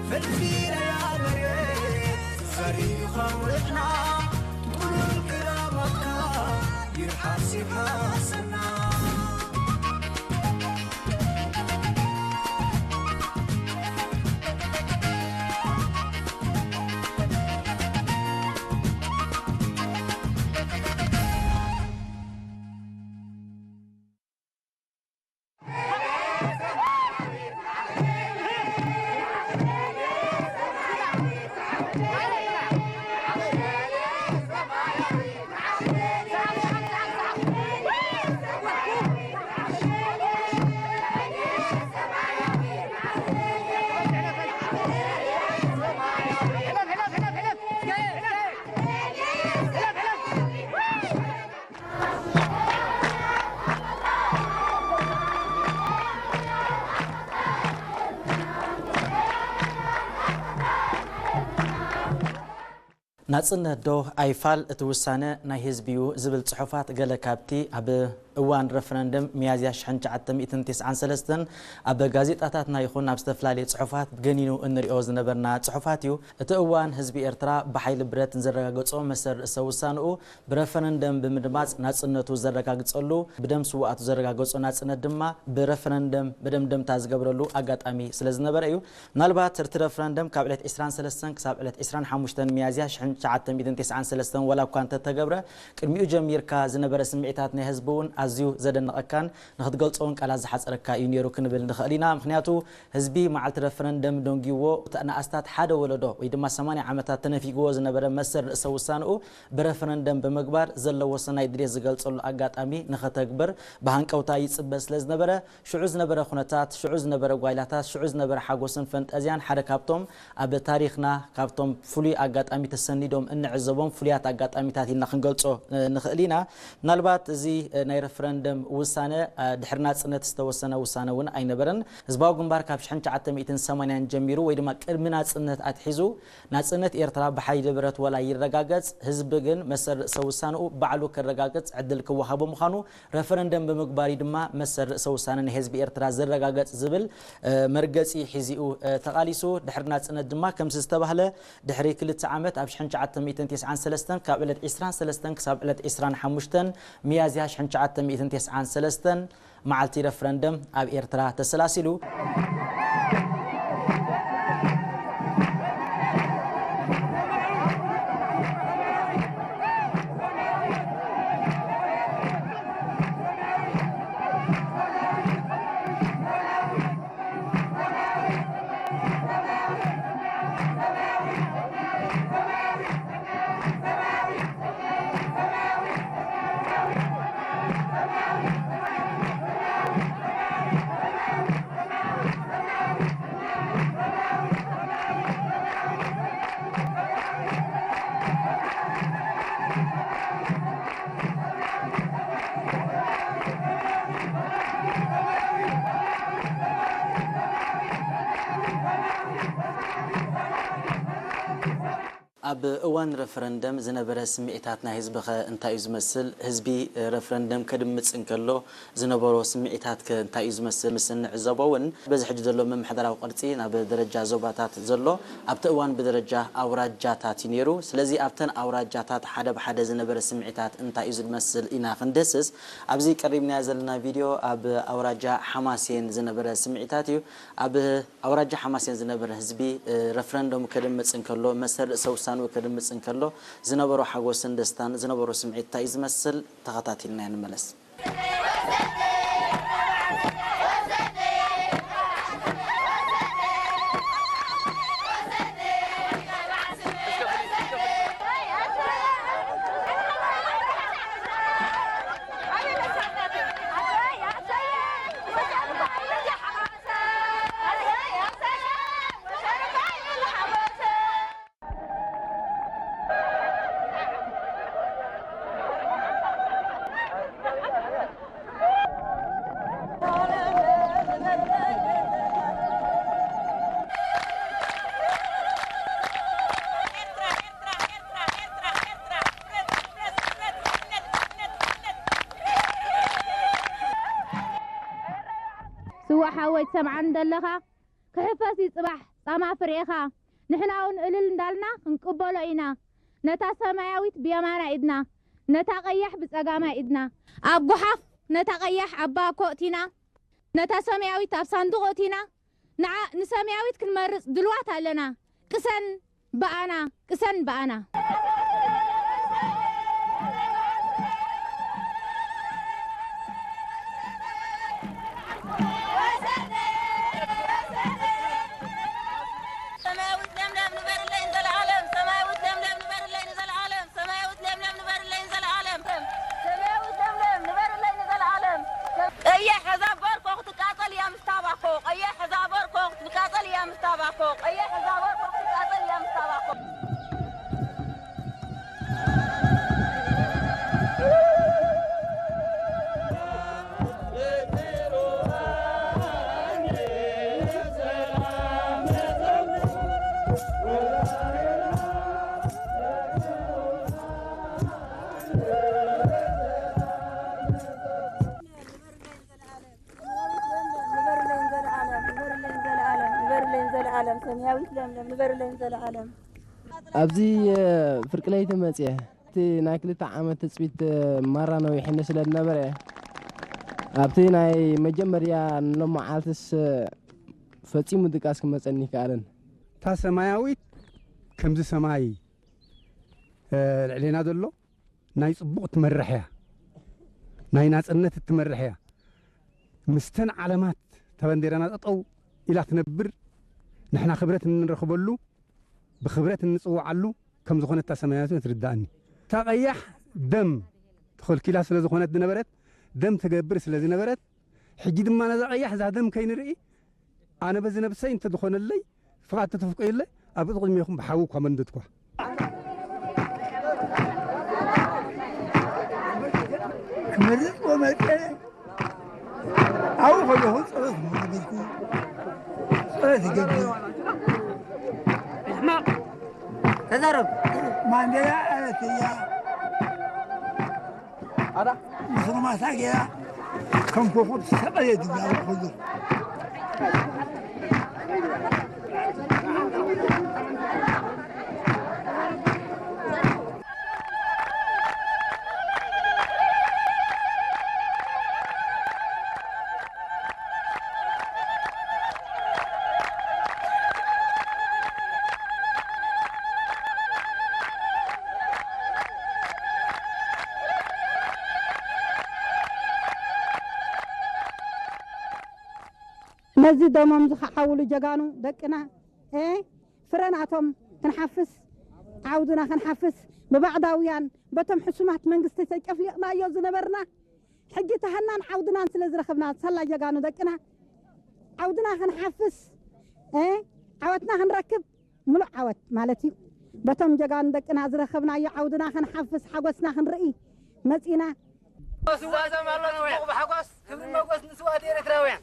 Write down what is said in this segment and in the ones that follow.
ፈልፊለያ መሬት ፈሪኻ ውዕና፣ ጥሉል ክራማትካ ይርሓስ ይርሓሰና። ናጽነት ዶ ኣይፋል እቲ ውሳነ ናይ ህዝቢ እዩ ዝብል ጽሑፋት ገለ ካብቲ ኣብ እዋን ረፈረንደም ሚያዝያ ሽሕን ትሽዓተ ሚእትን ተስዓን ሰለስተን ኣብ ጋዜጣታትና ይኹን ኣብ ዝተፈላለየ ጽሑፋት ገኒኑ እንሪኦ ዝነበርና ጽሑፋት እዩ። እቲ እዋን ህዝቢ ኤርትራ ብሓይሊ ብረት ንዘረጋገጾ መሰል ርእሰ ውሳንኡ ብረፈረንደም ብምድማጽ ናጽነቱ ዘረጋግጸሉ፣ ብደም ስውኣቱ ዘረጋገጾ ናጽነት ድማ ብረፈረንደም መደምደምታ ዝገብረሉ ኣጋጣሚ ስለ ዝነበረ እዩ። ምናልባት እቲ ረፈረንደም ካብ ዕለት ዕስራን ሰለስተን ክሳብ ዕለት ዕስራን ሓሙሽተን ሚያዝያ ሽሕን ትሽዓተ ሚእትን ተስዓን ሰለስተን ዋላ እኳ እንተተገብረ፣ ቅድሚኡ ጀሚርካ ዝነበረ ስምዒታት ናይ ህዝቢ እውን ኣዝዩ ዘደነቐካን ንኽትገልጾ እውን ቃላት ዝሓጸረካ እዩ ነይሩ ክንብል ንኽእል ኢና። ምኽንያቱ ህዝቢ መዓልቲ ረፈረንደም ደንጊዎ፣ እተን ኣስታት ሓደ ወለዶ ወይ ድማ ሰማንያ ዓመታት ተነፊግዎ ዝነበረ መሰል ርእሰ ውሳንኡ ብረፈረንደም ብምግባር ዘለዎ ሰናይ ድሌት ዝገልጸሉ ኣጋጣሚ ንኸተግብር ብሃንቀውታ ይጽበ ስለ ዝነበረ፣ ሽዑ ዝነበረ ኩነታት፣ ሽዑ ዝነበረ ጓይላታት፣ ሽዑ ዝነበረ ሓጎስን ፈንጠዝያን ሓደ ካብቶም ኣብ ታሪኽና ካብቶም ፍሉይ ኣጋጣሚ ተሰኒዶም እንዕዘቦም ፍሉያት ኣጋጣሚታት ኢልና ክንገልጾ፣ እ፣ ንኽእል ኢና። ምናልባት እዚ፣ እ፣ ናይ ረፈረንደም ውሳነ፣ እ፣ ድሕሪ ናጽነት ዝተወሰነ ውሳነ እውን ኣይነበረን። ህዝባዊ ግንባር ካብ ሽሕን ትሽዓተ ሚእትን ሰማንያን ጀሚሩ ወይ ድማ ቅድሚ ናጽነት ኣትሒዙ ናጽነት ኤርትራ ብሓይሊ ብረት ወላ ይረጋገጽ፣ ህዝቢ ግን መሰል ርእሰ ውሳንኡ ባዕሉ ከረጋግጽ ዕድል ክወሃቦ ምዃኑ ረፈረንደም ብምግባር እዩ ድማ መሰል ርእሰ ውሳነ ናይ ህዝቢ ኤርትራ ዝረጋገጽ ዝብል፣ እ፣ መርገጺ ሒዚኡ፣ እ፣ ተቓሊሱ። ድሕሪ ናጽነት ድማ ከምዚ ዝተባህለ ድሕሪ ክልተ ዓመት ኣብ ሽሕን ትሽዓተ ሚእትን ተስዓን ሰለስተን ካብ ዕለት ዕስራን ሰለስተን ክሳብ ዕለት ዕስራን ሓሙሽተን ሚያዝያ ሽሕን ትሽዓተ ሚእትን ተስዓን ሰለስተን መዓልቲ ረፈረንደም ኣብ ኤርትራ ተሰላሲሉ። ኣብ እዋን ረፈረንደም ዝነበረ ስምዒታት ናይ ህዝቢ ኸ እንታይ እዩ ዝመስል? ህዝቢ፣ እ፣ ረፈረንደም ከድምጽ እንከሎ ዝነበሮ ስምዒታት ከ እንታይ እዩ ዝመስል? ምስ እንዕዘቦ እውን በዚ ሕጂ ዘሎ ምምሕዳራዊ ቅርጺ ናብ ደረጃ ዞባታት ዘሎ ኣብቲ እዋን ብደረጃ ኣውራጃታት እዩ ነይሩ። ስለዚ ኣብተን ኣውራጃታት ሓደ ብሓደ ዝነበረ ስምዒታት እንታይ እዩ ዝመስል ኢና ክንድህስስ ኣብዚ ቀሪብናዮ ዘለና ቪድዮ ኣብ ኣውራጃ ሓማሴን ዝነበረ ስምዒታት እዩ። ኣብ ኣውራጃ ሓማሴን ዝነበረ ህዝቢ፣ እ፣ ረፍረንደሙ ከድምጽ እንከሎ፣ መሰል ርእሰ ውሳንኡ ከድምጽ እንከሎ ዝነበሮ ሓጎስን ደስታን ዝነበሮ ስምዒት እንታይ እዩ ዝመስል? ተኸታቲልና ንመለስ። ስዋ ሓወይ ትሰምዓኒ ዘለኻ? ክሕፈስ እዩ ጽባሕ ጻማ ፍሬኻ። ንሕና እውን እልል እንዳልና ክንቅበሎ ኢና። ነታ ሰማያዊት ብየማናይ ኢድና፣ ነታ ቀያሕ ብጸጋማይ ኢድና። ኣብ ጓሓፍ ነታ ቀያሕ ኣብ ባኮ እቲና፣ ነታ ሰማያዊት ኣብ ሳንዱቕ እቲና፣ ንዓ-፣ ንሰማያዊት ክንመርጽ ድልዋት ኣለና። ቅሰን ብኣና፣ ቅሰን ብኣና። ሰማያዊት ለምለም ንበርለይ ንዘለዓለም፣ ሰማያዊት ለምለም ንበርለይ ንዘለዓለም፣ ሰማያዊት ለምለም ንበርለይ ንዘለዓለም፣ ሰማያዊት ለምለም ንበርለይ ንዘለዓለም። ቀይሕ ሕዛብ በርኮ ክትቃጸል እያ ምስ ታባኮ፣ ቀይሕ ሕዛብ በርኮ ክትቃጸል እያ ምስ ታባኮ፣ ቀይሕ ሕዛብ በርኮ ክትቃጸል እያ ምስ ታባኮ። ንበርለይ ንዘለዓለም፣ ንበርለይ ንዘለዓለም፣ ንበርለይ ንዘለዓለም፣ ሰማያዊት ለምለም፣ ንበርለይ ንዘለዓለም። ኣብዚ፣ እ፣ ፍርቂ ለይቲ መጽየ። እቲ ናይ ክልተ ዓመት ትጽቢት፣ እ፣ ማራ ነዊሕኒ ስለ ዝነበረ፣ ኣብቲ ናይ መጀመርያ ንሎመዓልትስ፣ እ፣ ፈጺሙ ድቃስ ክመጸኒ ይከኣልን። እታ ሰማያዊት ከምዚ ሰማይ፣ እ፣ ልዕሌና ዘሎ ናይ ጽቡቕ ትመርሕ እያ። ናይ ናጽነት እትመርሕ እያ። ምስተን ዓለማት እታ ባንዴራና ጠጠው ኢላ ትነብር፣ ንሕና ክብረት እንረኽበሉ፣ ብኽብረት እንጽውዓሉ ከም ዝኾነ እታ ሰማያዊት ትርድኣኒ። እታ ቀያሕ ደም ተኸልኪላ ስለ ዝኾነት ዝነበረት፣ ደም ትገብር ስለ ዝነበረት፣ ሕጂ ድማ ነዛ ቀያሕ እዛ ደም ከይንርኢ፣ ኣነ በዚ ነብሰይ እንተ ዝኾነለይ፣ ፍቓድ ተተፍቀየለይ፣ ኣብ ቅድሜኹም ብሓዊ እኳ መንደድኳ። ክመርጽ ወመጸ፣ ኣብኡ ከለኹ ጸሎት ነበርኩ። ጸሎት ይገብር። ሕማቕ ተዛረብ። ማንዴላ ኣረትያ። ኣዳ። ምስ ሮማሳ ገይራ ከም ኮኾብ ትሰቐል እየ ዝብላ ኩሉ። ነዚ ደሞም ዝኸሓውሉ ጀጋኑ ደቅና፣ ኤ፣ ፍረናቶም ክንሓፍስ፣ ዓውድና ክንሓፍስ፣ ብባዕዳውያን በቶም ሕሱማት መንግስቲ ተጨፍሊቕናዮ ዝነበርና፣ ሕጂ ተሃናን ዓውድናን ስለ ዝረኸብና፣ ሳላ ጀጋኑ ደቅና፣ ዓውድና ክንሓፍስ፣ ኤ፣ ዓወትና ክንረክብ፣ ምሉእ ዓወት ማለት እዩ። በቶም ጀጋኑ ደቅና ዝረኸብናዮ ዓውድና ክንሓፍስ፣ ሓጎስና ክንርኢ መጺና። ስዋ ዘማሎ ጽቡቕ ብሓጎስ ክብሪ ሞጎስ ንስዋት ኤርትራውያን።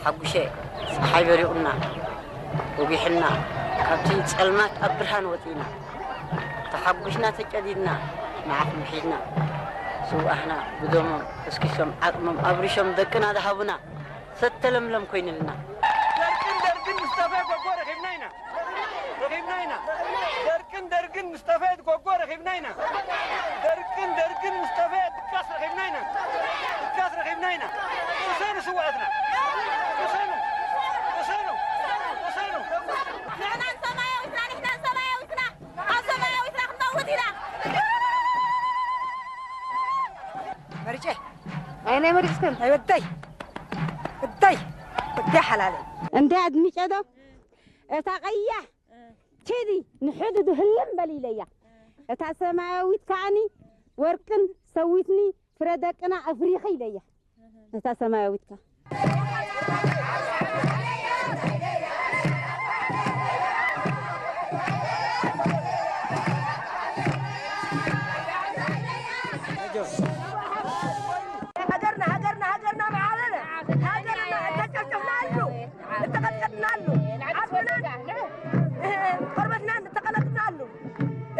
ሓጉሸ፣ ጸሓይ በሪቑና፣ ወጊሑና፣ ካብቲ ጸልማት ኣብ ብርሃን ወጺእና፣ ተሓጒስና፣ ተጨዲድና፣ ንዓኹም ሒዝና፣ ስውኣትና ብደሞም ከስኪሶም፣ ዓጽሞም ኣብሪሾም፣ ደቅና ዝሃቡና፣ ሰተ ለምለም ኮይኑልና። ጠፈት ጎጎ ረኺብና ኢና። ረኺብና ኢና። ደርቅን ደርግን ምስ ጠፈት ጎጎ ረኺብና ኢና። ደርቅን ደርግን ምስ ጠፈት ድቃስ ረኺብና ኢና። ድቃስ ረኺብና ኢና። ቅሰኑ ስውኣትና። ቅሰኑ። ቅሰኑ። ቅሰኑ። ንሕናን ሰማያዊትና፣ ንሕናን ሰማያዊትና፣ ኣብ ሰማያዊትና ክንመውት ኢና። መሪጨ። ኣይ ናይ መሪጭ ስከም። ኣይ ወደይ። ወደይ። ወደይ ሓላለይ። እንታይ ኣድሚጨዶ? እታ ቀያሕ ኪዲ ንሕድዱ ህልም በል ኢለያ። እታ ሰማያዊት ከዓኒ ወርቅን ሰዊትኒ ፍረ ደቅና ኣፍሪኺ ኢለያ። እታ ሰማያዊት ከ ሃገርና፣ ሃገርና፣ ሃገርና መዓበለ። ሃገርና እተጨፍጨፍናሉ፣ እተቐጥቀጥናሉ፣ ዓድናን ቆርበትናን እተቐለጥናሉ፣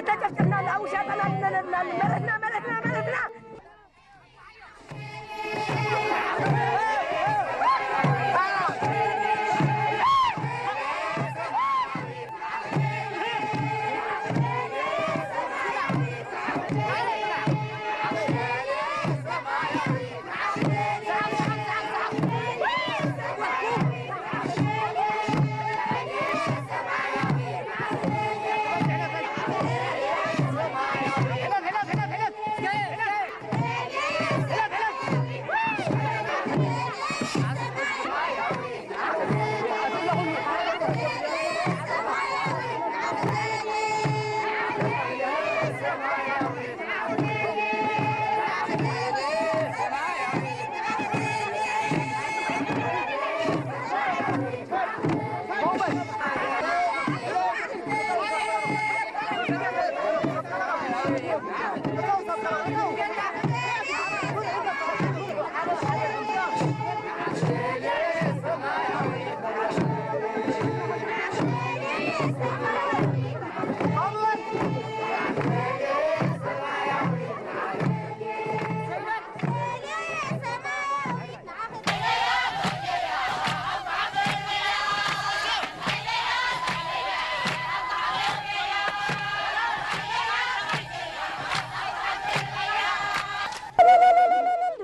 እተጨፍጨፍናሉ፣ ኣብ ውሻጠና ዝነበርናሉ፣ መሬትና፣ መሬትና፣ መሬትና።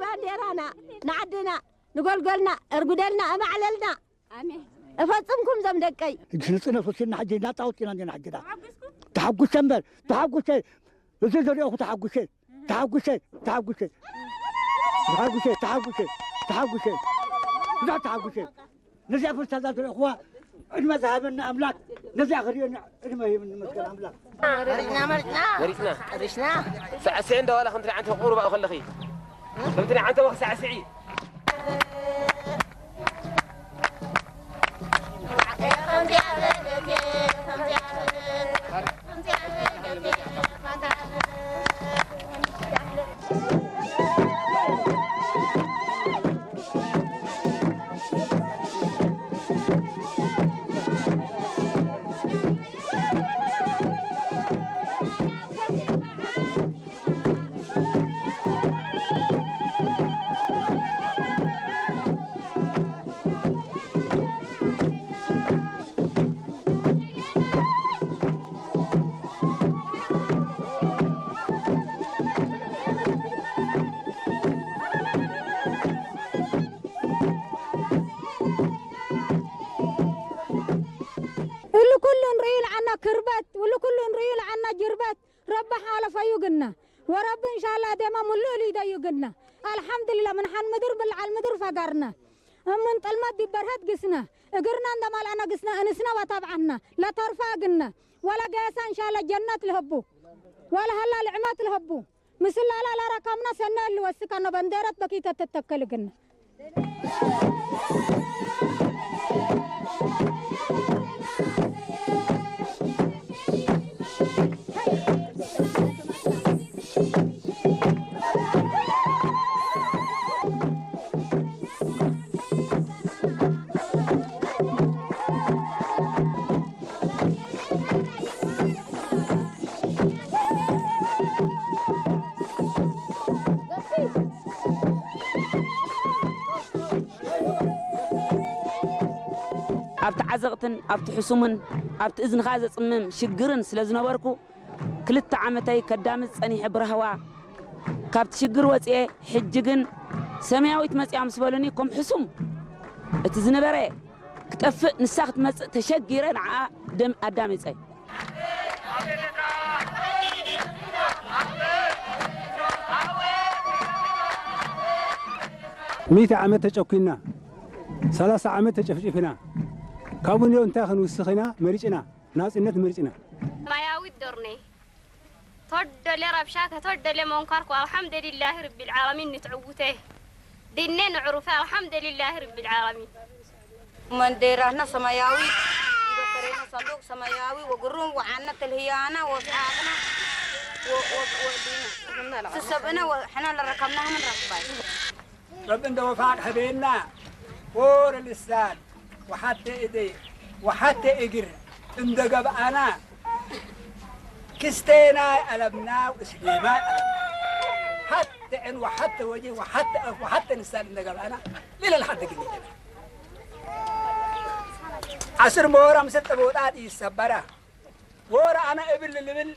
ባንዴራና ንዓድና ንጎልጎልና እርጉደልና እማዕለልና። ኣሜን። እፈጽምኩም ዘም ደቀይ። ሕጂ ንጽነ ፈሲልና ሕጂ እናጣወት ኢና እንዲና ሕጂ ዳ። ተሓጉሰ እምበር፣ ተሓጉሰ። እዚ ዝሪኦኹ ተሓጉሰ፣ ተሓጉሰ፣ ተሓጉሰ። ተሓጉሰ፣ ተሓጉሰ፣ ተሓጉሰ። ብዛዕባ ተሓጉሰ። ነዚኣ ፈስታ እዛ ዝሪኦኹዋ ዕድመ ዝሃበና ኣምላክ፣ ነዚኣ ክሪኦ ዕድመ ሂብኒ መስገን ኣምላክ። መሪጽና፣ መሪጽና። መሪጽና። ርሽና። ሳዕስዒ እንዳ ዋላ ከምቲ ናይ ዓንተ ቁሩብ ኣብኡ ከለኺ። ከምቲ ናይ ዓንተ ወኽ ሳዕስዒ። እሉ ኩሉ ንርእዩ ለዓና ክርበት፣ እሉ ኩሉ ንርእዩ ለዓና ጅርበት፣ ረቢ ሓለፈዩ ግና፣ ወረቢ እንሻላ ደማ ሙሉ እሉ ይደዩ ግና። ኣልሓምዱሊላ፣ ምን ሓን ምድር ብልዓል ምድር ፈጋርና። እምን ጥልመት ዲበርሀት ግስና፣ እግርና እንደማልኣና ግስና፣ እንስና ወታብዓና፣ ለተርፋ ግና። ወላ ገሳ እንሻላ ጀነት ልህቡ፣ ወላ ሀላ ልዕመት ልህቡ። ምስላላ ላራካምና ሰነ እሉ ወስካኖ በንዴረት በኪተ ተተከል ግና። ኣብቲ ዓዘቕትን ኣብቲ ሕሱምን ኣብቲ እዝንኻ ዘጽምም ሽግርን ስለ ዝነበርኩ፣ ክልተ ዓመተይ ከዳምጽ ጸኒሐ ብራህዋ። ካብቲ ሽግር ወጽኤ፣ ሕጂ ግን ሰማያዊት መጽያ ምስ በሉኒ፣ ከም ሕሱም እቲ ዝነበረ ክጠፍእ፣ ንሳ ክትመጽእ ተሸጊረ፣ ንዓኣ ደም ኣዳሚጸ። ሚእቲ ዓመት ተጨኲና፣ ሰላሳ ዓመት ተጨፍጭፍና፣ ካብኡ ንዮ እንታይ ክንውስኽ ኢና መሪጭና፣ ናጽነት መሪጭና። ማያዊት ዶርኔ፣ ተወደለ ረብሻ፣ ከተወደለ መንኳርኩ፣ ኣልሓምደሊላሂ ረቢል ዓለሚን ንትዕውቴ፣ ዲኔ ንዕሩፈ፣ ኣልሓምደሊላሂ ረቢል ዓለሚን። መንዴራና ሰማያዊ፣ ይበከሬና ሰንዱቅ ሰማያዊ፣ ወግሩም ወዓና ተልህያና ወስዓቅና ወ-፣ ወ-፣ ወዲና። ስሰብእና ወ-፣ ሕና ለረከብናህምን ረክባይ። ረቢ እንደ ወፋቅ ሀቤና፣ ወረ ልሳን፣ ወሓተ እደ፣ ወሓተ እግር እንደ ገብኣና፣ ክስቴና ኣለምና፣ እስሊማ ኣለምና። ሓተ ዕን ወሓተ ወጂ፣ ወሓተ ኣፍ፣ ወሓተ ንሳን እንደ ገብኣና፣ ሌላ ለሓደ ግን የለን። ዓስር ሞራ ምስል ጠቦጣት ይሰበራ። ወረ ኣነ እብል ልብል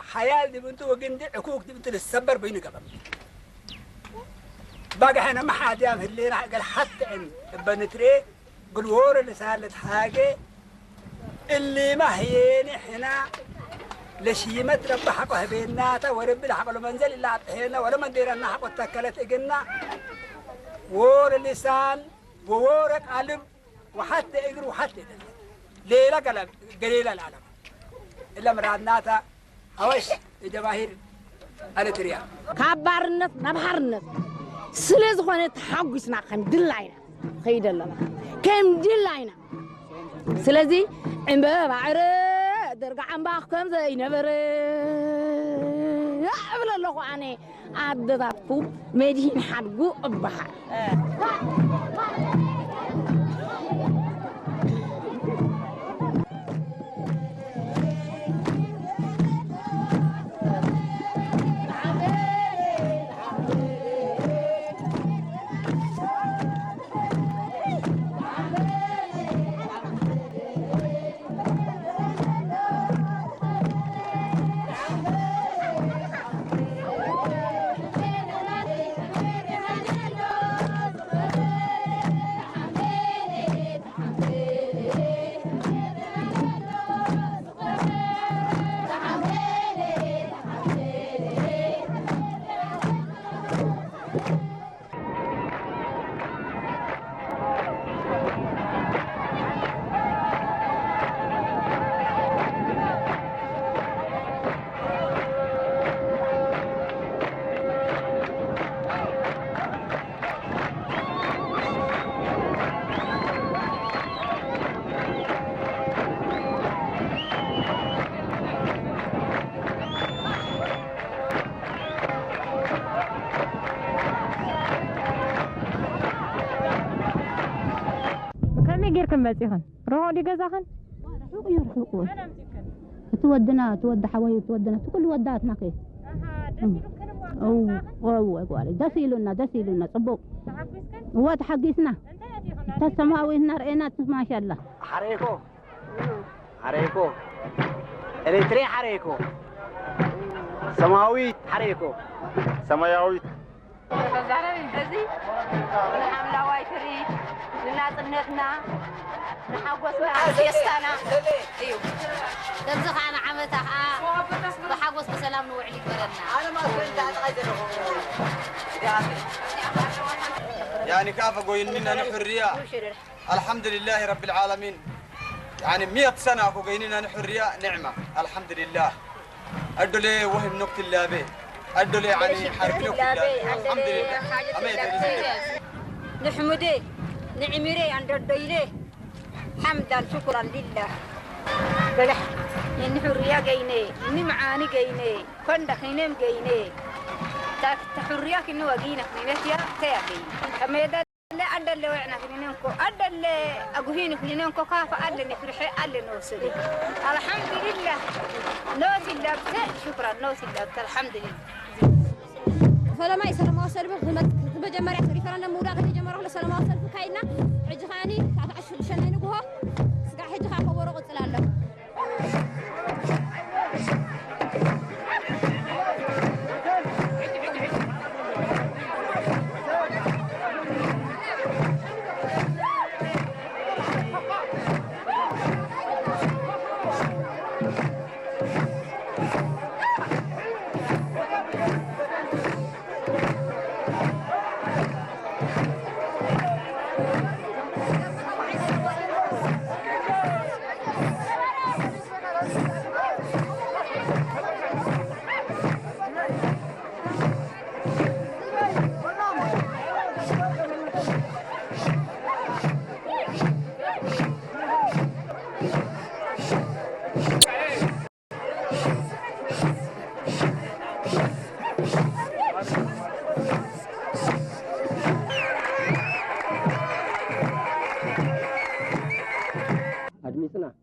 ሓያል ድብንቱ ወግንዲ ዕኩክ ድብንቱ ልሰበር በይኑ ገበም። ባግሐነ መሓድያም ህሌና ገል ሓትዕን እበንትሬ ግልዎረ ልሳለት ሃገ እሊማ ህየኒ ሕና ለሽይመት ረቢ ሓቆ ህቤናታ ወረቢ ለሓቆ ለመንዘል ኢላ ኣብጥሔና ወለመንዴረና ሓቆ ተከለት እግና ወረ ልሳን ወወረ ቃልብ ወሓተ እግር ወሓተ ደለ ሌላ ገላ ገሌላ ለዓለም እለ ምራድናታ ኣወሽ የጀማሂር ኣለትርያ ካብ ባርነት ናብ ሓርነት ስለ ዝኾነ ተሓጒስና ከም ድላይና ንኸይድ ኣለና። ከም ድላይና። ስለዚ ዕምበባ ዕረ ደርጋ ዓምባኽ ከም ዘይነበረ እብል ኣለኹ ኣነ። ኣደታትኩም መድሂን ሓድጉ እበሃል። ከመይ ጌርክን መጺኽን? ርሑቕ ድዩ ገዛኽን? ርሑቕ እዩ፣ ርሑቕ እዩ። እቲ ወድና፣ እቲ ወዲ ሓወይ፣ እቲ ወድና፣ እቲ ኩሉ ወዳትና ከ? ኣሃ፣ ደስ ኢሉክን እሞ እው፣ ምሳኽን? እው፣ እው፣ ጓለይ፣ ደስ ኢሉና፣ ደስ ኢሉና፣ ጽቡቕ። ተሓጒስክን? እወ፣ ተሓጒስና። እንታይ ኣቲኽን? ተሰማዊትና ርኤና፣ ማሻላ። ሓረይኮ፣ ሓረይኮ፣ ኤሌክትሪክ ሓረይኮ፣ ሰማያዊት ሓረይኮ፣ ሰማያዊት። እዚ ንሓምላዋይ ትርኢት፣ ንናጽነትና፣ ንሓጎስና፣ ንፌስታና እዩ። ከምዚ ኸዓ ንዓመታ ኸዓ ብሓጎስ ብሰላም ንውዕል ይግበረና። ያኒ ካፈ ጎይንና ንሕርያ። ኣልሓምዱሊላሂ ረቢል ዓለሚን። ያኒ ሚእቲ ሰና እኮ ገይንና ንሕርያ ኒዕማ። ኣልሓምዱሊላህ። ኣዶሌ ወህም ኖክትላቤ። ኣዶሌ ዓኒ ሓርቢ ኖክትላቤ። ኣልሓምዱሊላህ። ኣመይ ተደስተ። ንሕሙዴ፣ ንዕሚሬ፣ ኣንደዶይሌ። ሓምዳን ሽኩራን ሊላህ። በለሕ፣ ንሕርያ ገይኔ፣ ንምዓኒ ገይኔ፣ ኮንዳ ኺኔም ገይኔ። ታ-፣ ተሕርያ ኪኒ ወጊነ ኺኔ ትያ፣ ተያ ገይኔ። ከመየዳ ኣደለ ወዕና ክኒነንኮ፣ ኣደለ ኣጉሂን ክኒነንኮ፣ ካፈ ኣለ ንፍርሐ ኣለ ንወሰደ። ኣልሓምዱሊላህ። ኖት ይላብተ፣ ሽኩራን፣ ኖት ይላብተ፣ ኣልሓምዱሊላህ። ፈለማይ ሰለማዊ ሰልፊ ክመ-፣ መጀመርያ ሪፈረንደም ምውዳእ ከተጀመረ ከሎ ሰለማዊ ሰልፊ ካይድና፣ ሕጂ ከኣኒ ታሕቲ ዓሰርተ ሸዱሽተ ናይ ንግሆ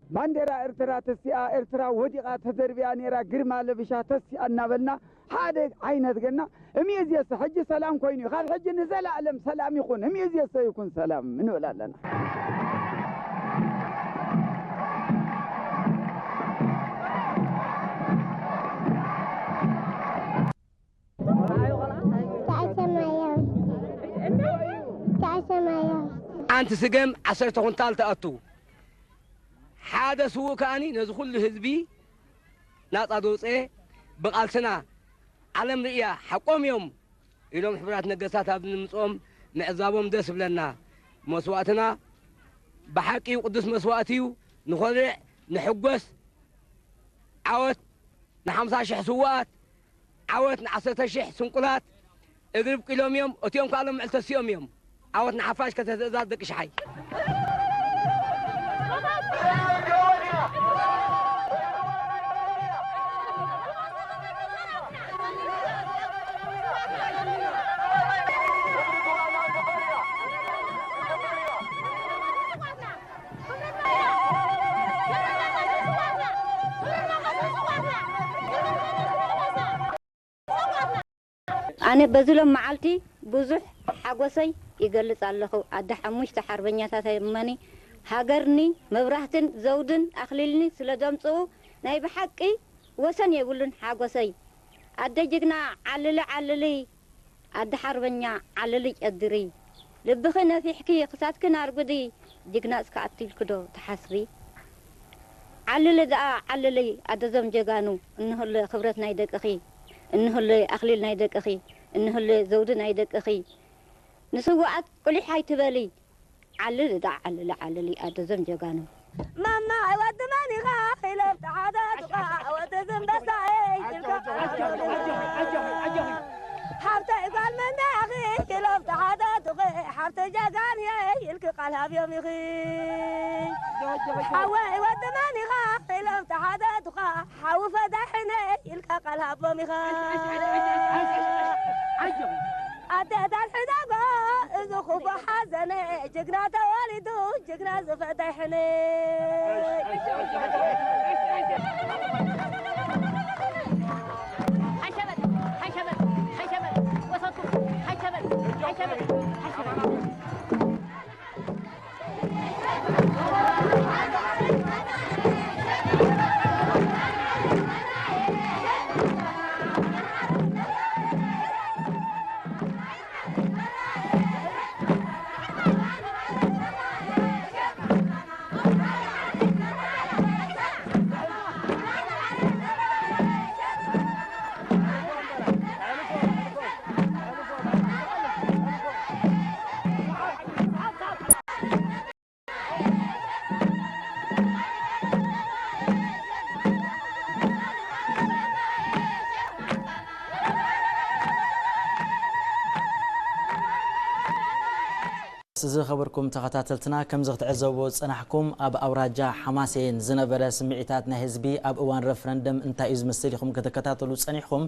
ባንዴራ ኤርትራ ተሲኣ፣ ኤርትራ ወዲቓ ተደርቢያ ነይራ፣ ግርማ ለብሻ ተሲኣ እናበልና ሓደ ዓይነት ገና እምይእዜሰ ሕጂ ሰላም ኮይኑ እዩ። ካብ ሕጂ ንዘላለም ሰላም ይኹን፣ እምይእዜሰ ይኹን ሰላም እንብል ኣለና። ሓንቲ ስገም ዓሰርተ ኩንታል ትኣቱ። ሓደ ስዉእ ከኣኒ ነዚ ኩሉ ህዝቢ ናጻ ዘውጽኤ ብቓልስና ዓለም ርእያ ሓቆም እዮም ኢሎም ሕቡራት ነገስታት ኣብ ንምጽኦም ምዕዛቦም ደስ ይብለና። መስዋእትና ብሓቂ እዩ፣ ቅዱስ መስዋእቲ እዩ። ንኾርዕ፣ ንሕጎስ። ዓወት ንሓምሳ ሽሕ ስዉኣት፣ ዓወት ንዓሰርተ ሽሕ ስንቁላት። እግሪ ብቂሎም እዮም፣ እቲኦም ከኣ ሎም ምዕል ተሲኦም እዮም። ዓወት ንሓፋሽ። ከተትእዛዝ ደቂ ሽሓይ። ኣነ በዚ ሎም መዓልቲ ብዙሕ ሓጎሰይ ይገልጽ ኣለኹ። ኣደ ሓሙሽተ ሓርበኛታት እመኒ ሃገርኒ መብራህትን ዘውድን ኣኽሊልኒ ስለ ዘምጽኡ ናይ ብሓቂ ወሰን የብሉን ሓጎሰይ። ኣደ ጅግና ዓልሊ ዓልሊ፣ ኣደ ሓርበኛ ዓልሊ ጨድሪ፣ ልብኺ ነፊሕኪ ክሳድክን ኣርጉዲ፣ ጅግና እስከ ኣትልኪ ዶ ትሓስቢ? ዓልሊ ደኣ ዓልሊ ኣደዞም ጀጋኑ፣ እንሆለ ክብረት ናይ ደቅኺ፣ እንሆለ ኣኽሊል ናይ ደቅኺ፣ እንሆለ ዘውዲ ናይ ደቅኺ። ንስውኣት ቁሊሕ ኣይትበሊ። ዓልሊ ደኣ ዓልሊ ዓልሊ ኣደዞም ጀጋኑ። ማማ ወዲ መን ኢኻ ኢሎም ተሓተቱኻ፣ ወዲ ዝምበሳ እየ ኢልካ ሓተቱኻ። ሓብተይ ጓል መን ኢኺ ኢሎም ተሓተቱኺ፣ ሓብተይ ጀጋን እየ ኢልኪ ቃል ሃብዮም ኢኺ። ሓወይ ወዲ መን ኢኻ ኢሎም ተሓተቱኻ፣ ሓዊ ፈዳሕነ ኢልካ ቃል ሃቦም ኢኻ። ኣዴታት ሕደጎ እዚ ክፉእ ሓዘነ፣ ጅግና ተወሊዱ ጅግና ዝፈታይ ሕነ። ሓሸበት፣ ሓሸበት፣ ሓሸበት፣ ወሰቱ፣ ሓሸበት፣ ሓሸበት፣ ሓሸበት። ዝኸበርኩም ተኸታተልትና፣ ከምዚ ክትዕዘብዎ ዝጸናሕኩም፣ ኣብ ኣውራጃ ሓማሴን ዝነበረ ስምዒታት ናይ ህዝቢ ኣብ እዋን ረፍረንደም እንታይ እዩ ዝመስል ኢኹም ክትከታተሉ ጸኒሕኩም።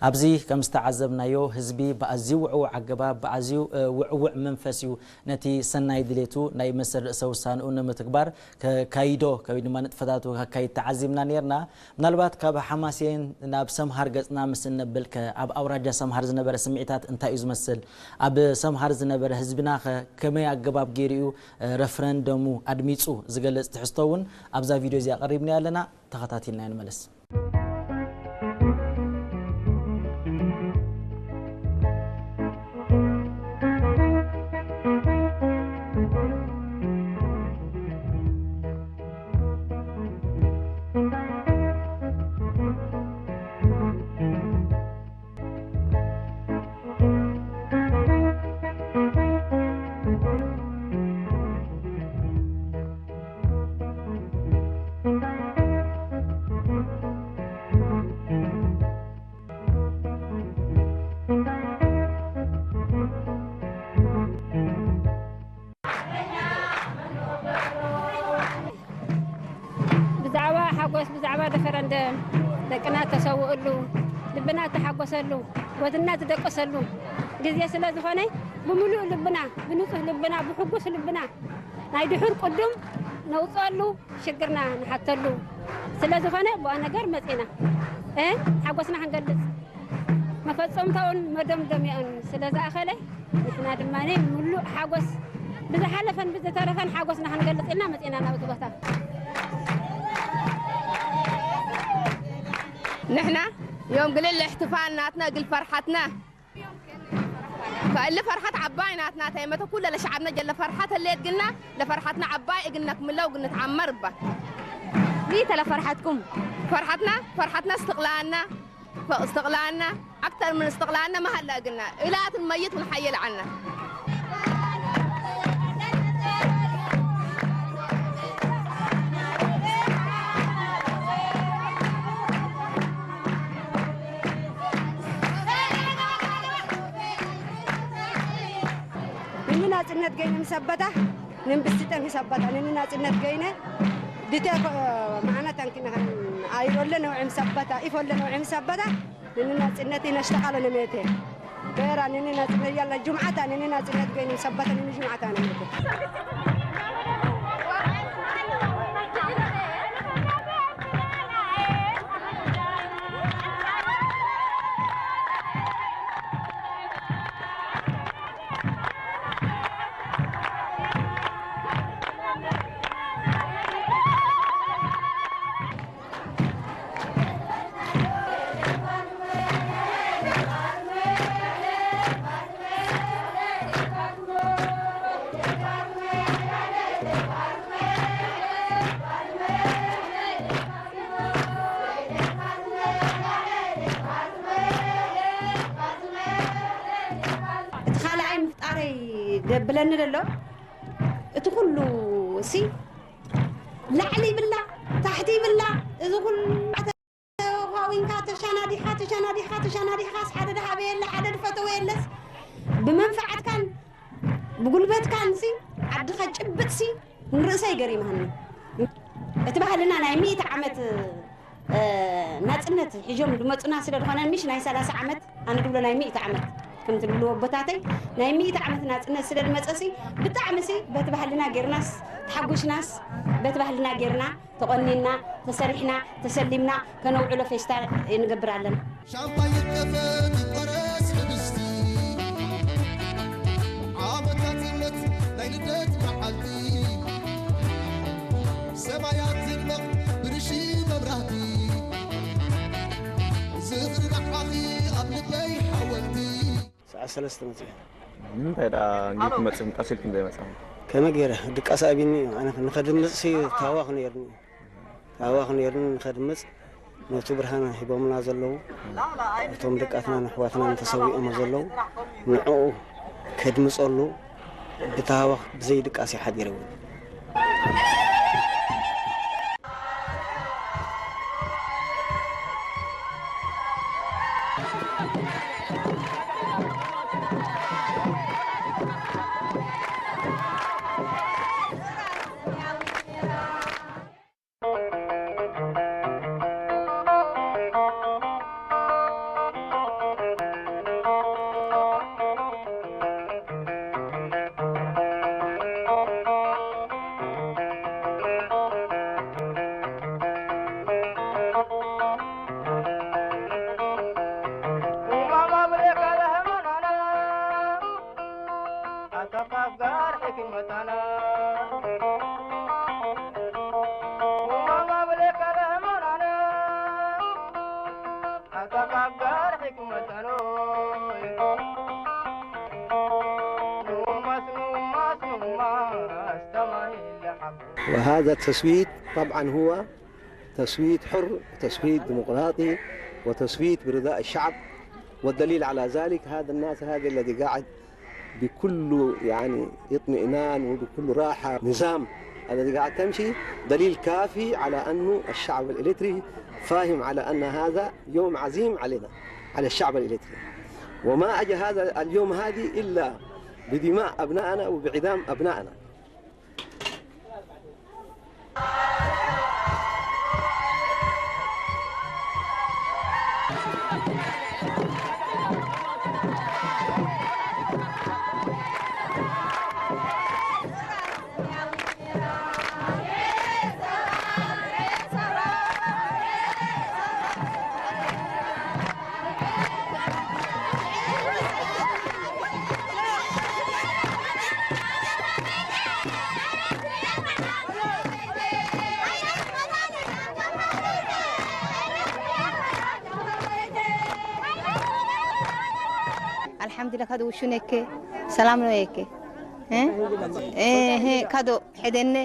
ኣብዚ ከም ዝተዓዘብናዮ፣ ህዝቢ ብኣዝዩ ውዕዉዕ ኣገባብ፣ ብኣዝዩ፣ እ፣ ውዕዉዕ መንፈስ እዩ ነቲ ሰናይ ድሌቱ ናይ መሰል ርእሰ ውሳንኡ ንምትግባር ከካይዶ፣ ወይ ድማ ንጥፈታቱ ከካይድ ተዓዚብና ኔርና። ምናልባት ካብ ሓማሴን ናብ ሰምሃር ገጽና ምስ እነብልከ፣ ኣብ ኣውራጃ ሰምሃር ዝነበረ ስምዒታት እንታይ እዩ ዝመስል? ኣብ ሰምሃር ዝነበረ ህዝብናኸ ከመይ ኣገባብ ገይሩ እዩ፣ እ፣ ረፍረንደሙ ኣድሚጹ ዝገልጽ ትሕዝቶ እውን ኣብዛ ቪድዮ እዚኣ ኣቐሪብናዮ ኣለና። ተኸታቲልና ንመለስ። ብዛዕባ ሓጎስ፣ ብዛዕባ ረፈረንደም፣ ደቅና ተሰውእሉ፣ ልብና ተሓጎሰሉ፣ ጎድና ዝደቀሰሉ ግዜ ስለ ዝኾነ፣ ብምሉእ ልብና፣ ብንጹህ ልብና፣ ብሕጉስ ልብና፣ ናይ ድሑር ቅዱም ነውፀሉ፣ ሽግርና ንሓተሉ ስለ ዝኾነ ብኣ ነገር መፂና እ ሓጎስና ክንገልፅ መፈፀምታውን መደምደሚያውን ስለ ዝኣኸለ ንሕና ድማ ምሉእ ሓጎስ ብዝሓለፈን ብዝተረፈን ሓጎስና ክንገልፅ ኢልና መፂና ናብዚ ቦታ። ንሕና يوم قليل الاحتفال ناتنا قل فرحتنا. فاللي فرحت عباي ناتنا تيمة كل لشعبنا جل فرحت اللي قلنا لفرحتنا عباي قلنا كملوا قلنا تعمر به. ميت لفرحتكم. فرحتنا، فرحتنا استقلالنا. فاستقلالنا أكثر من استقلالنا ما هلا قلنا إلات الميت ونحيل عنا. ንናጽነት ገይነ ምሰበታ፣ ንንብስጠን ምሰበታ፣ ንንናጽነት ገይነ ድተ ማዕና ታንኪና ኣይሮለ ነውዕም ሰበታ፣ ኢፎለ ነውዕም ሰበታ፣ ንንናጽነት ነሽተቃለ ነሜቴ። በራ ንንናጽነት ያላ ጁምዓታ ንንናጽነት ገይነ ምሰበታ፣ ንንጁምዓታ ነሜቴ። እቲ ካልኣይ ምፍጣረይ ደብለኒ ዘሎ እቲ ኩሉ ሲ ላዕሊ ይብላ ታሕቲ ይብላ እዚ ኩሉ ተዋዊንካ ተሻናዲኻ ተሻናዲኻ ተሻናዲኻስ ሓደ ድሃበ የለ ሓደ ድፈተወ የለስ ብመንፈዓትካን ብጉልበትካን ሲ ዓድኻ ጭብጥ ሲ ንርእሰይ ገሪማኒ። እቲ ባህልና ናይ ሚእቲ ዓመት ናጽነት ሒዞም ዝመጹና ስለ ዝኾነ ምሽ ናይ ሰላሳ ዓመት ኣነ ድብሎ ናይ ሚእቲ ዓመት ከምቲ ድብልዎ ኣቦታተይ ናይ ሚእቲ ዓመት ናጽነት ስለ ዝመጸሲ ብጣዕሚ ሲ በቲ ባህልና ጌርናስ ተሓጉሽናስ በቲ ባህልና ጌርና ተቖኒና ተሰሪሕና ተሰሊምና ከነውዕሎ ፌስታ ንገብር ኣለና። ሻምፓኝ ይከፈት ይቆረስ ህብስቲ ዓመታት እምነት ናይ ልደት መዓልቲ ሰማያት ዝድመቕ ብርሺ መብራህቲ ዝኽሪ ንዓኺ ኣብ ልበይ ሓወልቲ። ሰዓት ሰለስተ መጺኡ። ንምንታይ ደኣ እንጌ ክመጽእ ምጣስ ኢልኩም ዘይመጻኹም? ከመይ ገይረ ድቃስ ኣቢኒ ኣነ ንኸድምጽ ሲ ታዋኽ ነይርኒ። ታዋኽ ነይርኒ ንኸድምጽ ነቲ ብርሃን ሂቦምና ዘለዉ እቶም ደቃትናን ኣሕዋትናን ተሰዊኦም ዘለዉ ንዕኡ ከድምጸሉ ብታዋኽ ብዘይ ድቃስ እዩ ሓዲረ እውን። وهذا التصويت طبعا هو تصويت حر، تصويت ديمقراطي، وتصويت برضاء الشعب. والدليل على ذلك هذا الناس هذا الذي قاعد بكل يعني اطمئنان وبكل راحة نظام الذي قاعد تمشي دليل كافي على أنه الشعب الإريتري فاهم على أن هذا يوم عظيم علينا، على الشعب الإريتري. وما أجى هذا اليوم هذه إلا بدماء أبنائنا وبعدام أبنائنا. ዲለ ካዶ ውሹ ነከ ሰላም ነው የከ እ እ ሄ ካዶ ሐደነ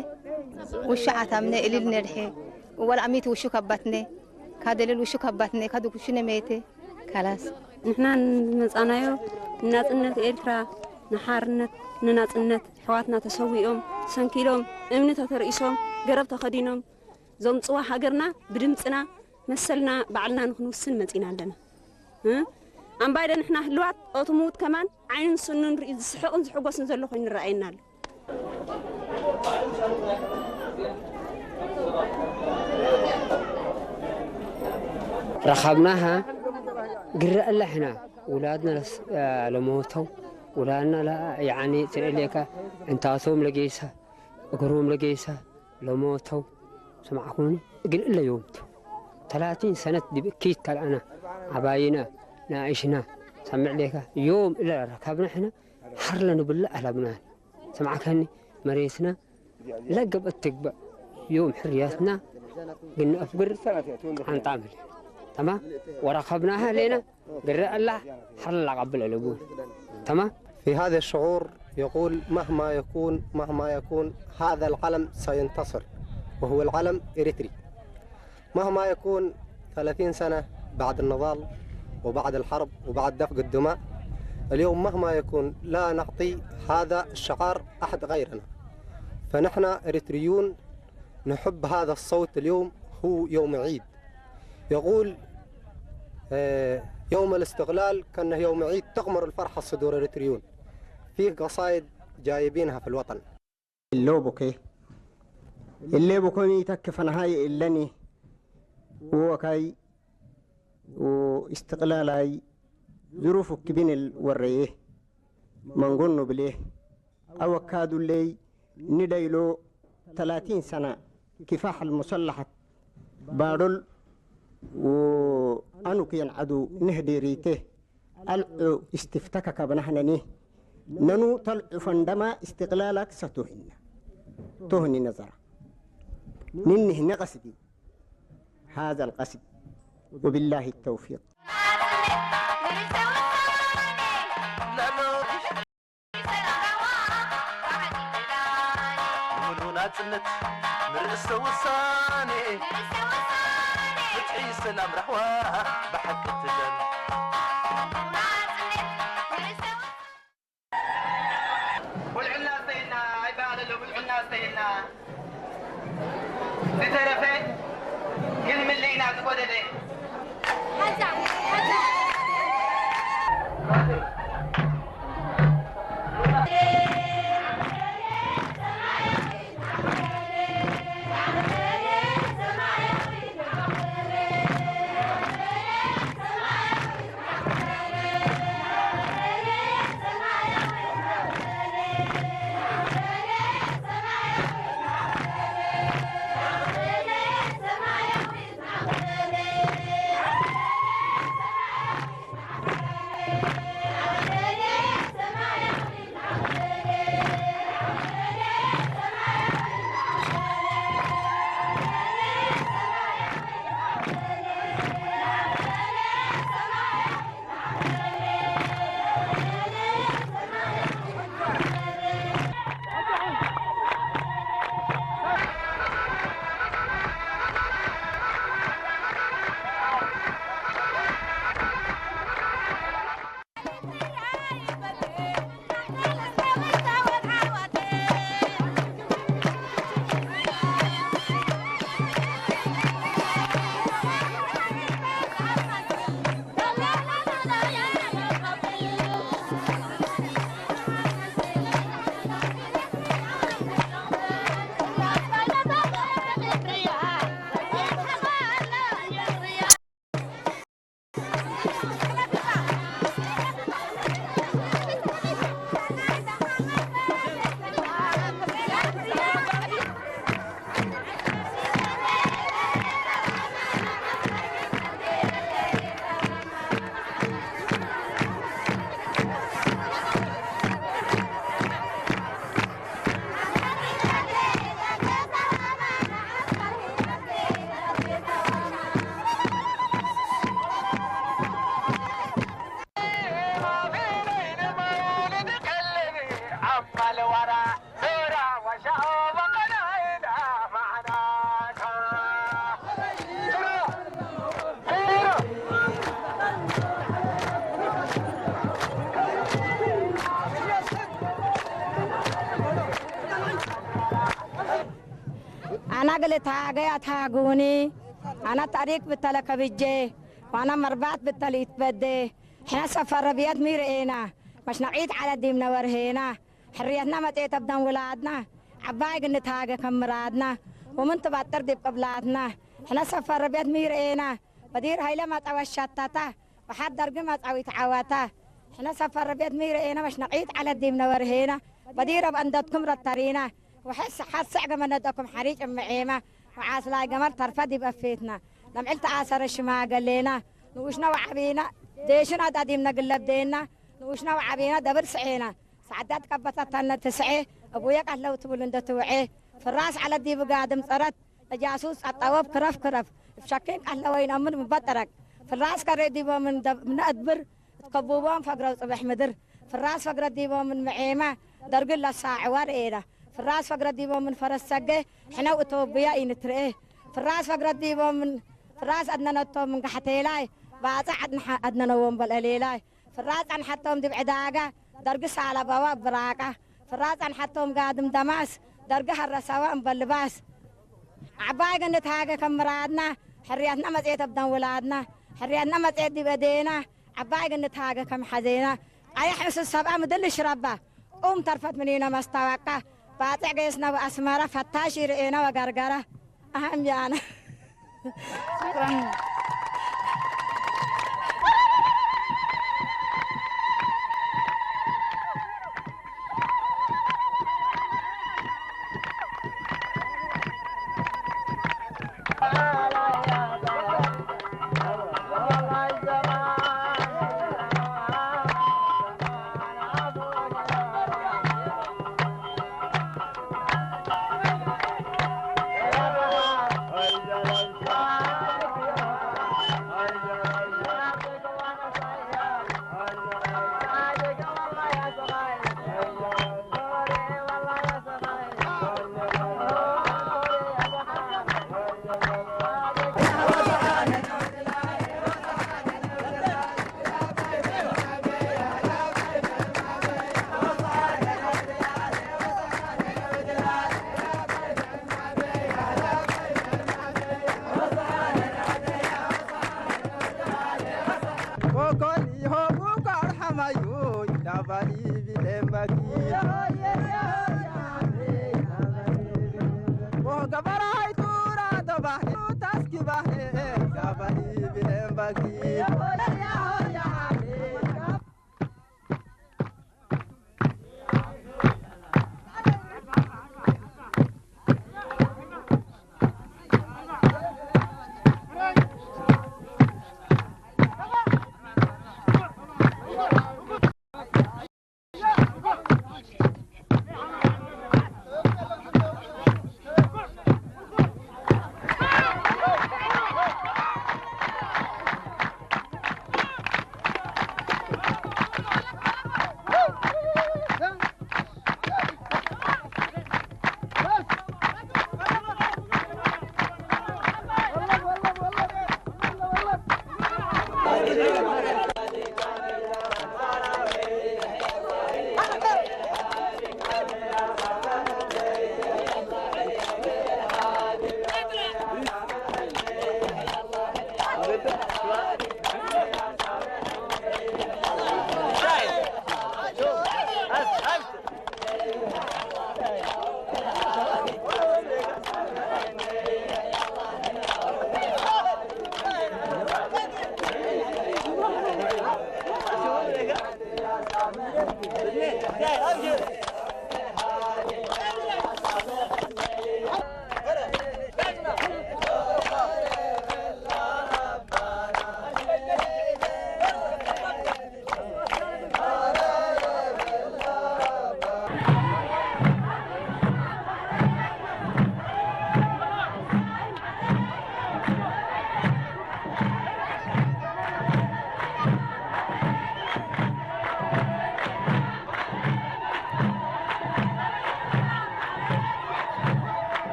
ውሹ ዓታምነ እልል ነድሐ ወላ አሚት ውሹ ከባትነ ካደለል ውሹ ከባትነ ካዶ ውሹ ነመየተ ካላስ ንሕና ንመጻናዮ ንናጽነት ኤርትራ ንሓርነት ንናጽነት ኣሕዋትና ተሰዊኦም ሰንኪሎም እምኒ ተተርኢሶም ገረብ ተኸዲኖም ዘምጽዋ ሃገርና ብድምጽና መሰልና ባዕልና ንክንውስን መጺና ኣለና። እ? ኣምባይደ ንሕና ህልዋት ኦቱ ምዉት ከማን ዓይንን ስኑን ርኢ ዝስሕቕን ዝሕጎስን ዘሎ ኮይኑ ይረኣየና ኣሎ። ረኻብናሃ ግረአላ ሕና ውላድና ለስ- ለሞተው ውላድና ላ- ያኒ ትርእሌካ እንታቶም ለጌሳ እግሮም ለጌሳ ለሞተው ስማዕኩኒ ግን እለ ዮምቱ ተላቲን ሰነት ዲብ እኪት ካልኣና ዓባይና ናእሽና ሰምዕ ሌካ ዮም እለ ረካብና ሕና ሓር ለንብላ ኣላብናን ስማዕከኒ መሬትና ለገብአት ትግበእ ዮም ሕርያትና ግን ነአፍግር ዓንጣምል ተማም ወረከብናሃ ሌና ግረ አላ ሐላ ቀብል አለቡ ተማም في هذا الشعور يقول: مهما يكون، مهما يكون، هذا العلم سينتصر، وهو العلم إريتري. مهما يكون، ثلاثين سنة بعد النضال وبعد الحرب وبعد دفق الدماء، اليوم مهما يكون لا نعطي هذا الشعار أحد غيرنا. فنحن إريتريون نحب هذا الصوت. اليوم هو يوم عيد، يقول: آه، يوم الاستقلال كأنه يوم عيد، تغمر الفرحة صدور إريتريون. فيه قصائد جايبينها في الوطن. اللوبوكي. اللوبوكي تكفنهاي إلني. ووكاي. واستقلالاي. ظروف كبين الوريه. من قلنا بليه. أو كادو لي ندايلو ثلاثين سنة كفاح المسلحة بارل وأنو كيان عدو نهدي ريته ألعو استفتك كبنهنني ننو تلعو فندما استقلالك ستوهن توهني نظرة ننه نقصدي هذا القصد وبالله التوفيق. ናጽነት ንርእሰ ውሳኔ ፍትሒ ሰላም ራህዋ ብሓቂ ትደል ብልዕና ስተይና ኣይበሃል ኣሎ ብልዕና ስተይና ዝተረፈ ክንምልእ ኢና ዝጎደለ ኣና ግልታ ገያ ታጉኒ ኣና ታሪክ ብተለ ከብጄ ዋና መርባት ብተለ ይትበዴ ሕና ሰፈረ ብየት ሚርኤና መሽነቒት ዓለ ዲም ነበርሄና ሕርየትና መጤት ኣብደን ውላድና ዓባይ ግንታገ ከም ምራድና ወምን ትባጥር ዲብ ቅብላትና ሕና ሰፈረ ብየት ሚርኤና በዲር ሃይለ ማጣወሻታታ ብሓድ ደርጊ መጻዊት ዓዋታ ሕነ ሰፈር ቤት ምይረኤና መሽነቒት ዓለት ዲም ነበርሄና በዲረ ብኣንደትኩም ረተሪና ወሐስ ሓሰዕ ገመነደኩም ሓሪጭ እምዔማ ወዓስላይ ገመር ተርፈ ዲብ ኣፌትና ለምዕል ተኣሰረ ሽማገሌና ንኡሽና ወዓቢና ዴሽና ዳዲም ነግለብ ዴና ንኡሽና ወዓቢና ደብር ስዔና ሳዕዳት ቀበተተነ ትስዔ እቡየ ቀለው ትብል እንደ ትውዔ ፍራስ ዓለት ዲብ ጋድም ጸረት ነጃሱስ ኣጣወብ ክረፍ ክረፍ እብ ሸኪን ቀለወይን ኣምን ምበጠረቅ ፍራስ ከሬ ዲቦምን ነእድብር እትከቡቦም ፈግረው ጽበሕ ምድር ፍራስ ፈግረ ዲቦምን ምዔማ ደርግን ለሳዕዋ ርኤና ፍራስ ፈግረ ዲቦምን ፈረስ ሰገ ሕነው እቶብያ ኢንትርኤ ፍራስ ፈግረ ዲቦምን ፍራስ ኣድነነቶምን ጋሕቴላይ ባጽዕ ኣድነነዎም በልአሌላይ ፍራስ ጸንሐቶም ዲብ ዕዳጋ ደርጊ ሳለባዋ እብ ብራቃ ፍራስ ጸንሐቶም ጋድም ደማስ ደርጊ ሀረሰዋ እምበልባስ ዓባይ ገነት ሃገ ከም ምራድና ሕርያትና መጽኤት ኣብደን ውላድና ሕርያትና መጽኤት ዲብ እዴና ዓባይ ገነት ሃገ ከም ሐዜና ቀይሕ እንስስ ሰብኣ ምድል ሽረባ ቁም ተርፈት ምኒነ መስታወቃ ባጽዕ ገየስና ወኣስመራ ፈታሽ ይርእየና ወጋርጋራ ኣሃም ያና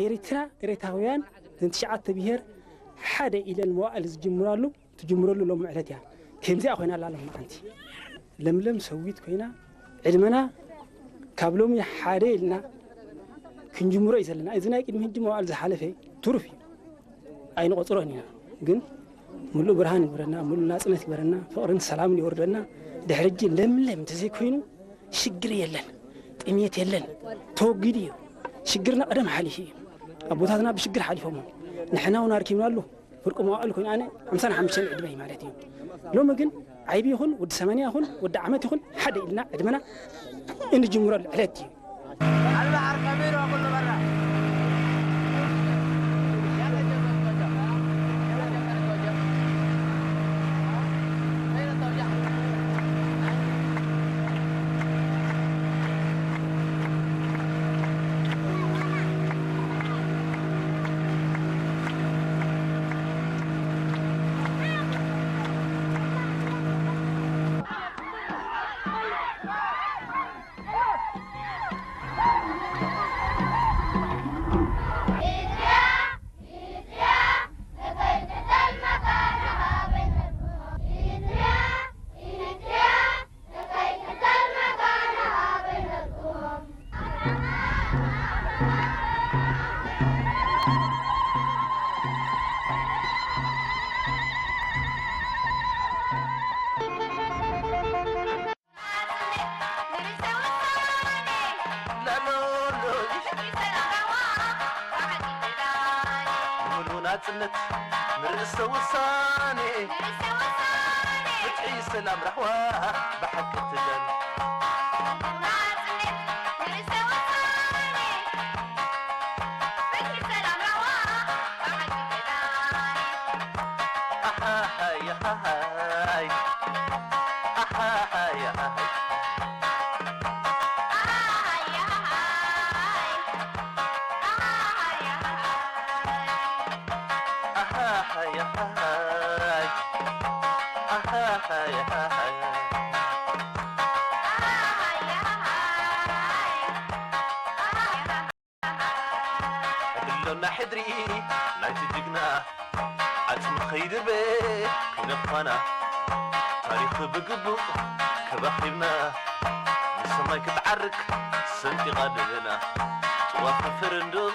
ኤርትራ፣ ኤርትራውያን፣ እዘን ትሽዓተ ብሄር ሓደ ኢለን መዋእል ዝጅምራሉ፣ ትጅምረሉ ሎም ዕለት እያ። ከምዚኣ ኮይና ኣላ ሎም መዓንቲ። ለምለም ሰዊት ኮይና፣ ዕድመና ካብ ሎሚ ሓደ ኢልና ክንጅምሮ እዩ ዘለና። እዚ ናይ ቅድሚ ሕጂ መዋእል ዝሓለፈ ትሩፍ እዩ። ኣይንቆጽሮን ኢና። ግን ምሉእ ብርሃን ይግበረና፣ ምሉእ ናጽነት ይግበረና፣ ፍቕርን ሰላምን ይወርደና። ድሕሪ ሕጂ ለምለም እንተዘይኮይኑ ሽግር የለን፣ ጥሜት የለን፣ ተወጊዱ እዩ። ሽግርና ቀደም ሓሊፉ እዩ። ኣቦታትና ብሽግር ሓሊፎሞ፣ ንሕና እውን ኣርኪብናሉ። ፍርቂ መዋእል ኮይኑ ኣነ ሓምሳን ሓሙሽተን ዕድመይ ማለት እዩ። ሎሚ ግን ዓይቢ ይኹን ወዲ ሰማንያ ይኹን ወዲ ዓመት ይኹን ሓደ ኢልና ዕድመና እንጅምረሉ ዕለት እዩ። ሙሉ ናጽነት ንርእሰ ውሳኔ ፍትሒ ሰላም ራህዋ ብሓቂ ትደል ኣሓሃይ ኣሃሃይ ኣሃሃይ ኣሃሃይ ኣሃሃይ ኣሃሃይ ኣሃሃይ ኣሃሃይ ሕድሎና ሕድሪ ናይቲ ጅግና ዓጽሚ ኸይድርበ ክነፋና ታሪኽ ብግቡእ ከባኺብና ንሰማይ ክትዓርግ ሰንጢቓ ደበና ጥዋፍ ሪፈረንዱም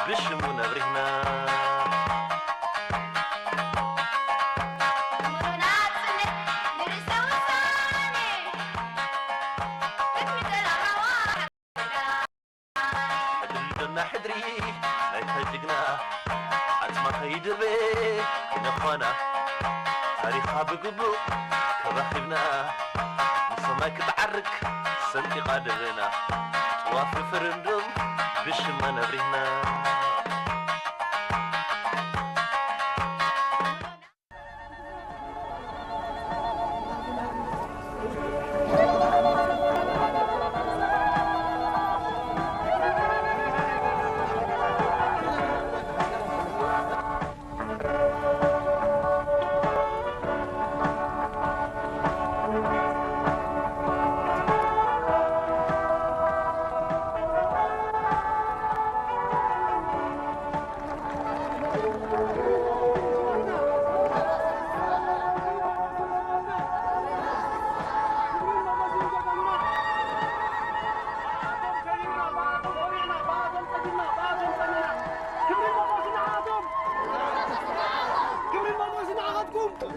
ብሽሙ ነብሪህና። ሕድልና ሕድሪ ናይታ ጅግና ዓጽማ ከይድርበ ክነፋና ታሪኻ ብግቡእ ከባኺብና ንሰማይ ክትዓርግ ሰንጢቓ ደበና ጥዋፍ ሪፈረንዱም ብሽማ ነብሪህና።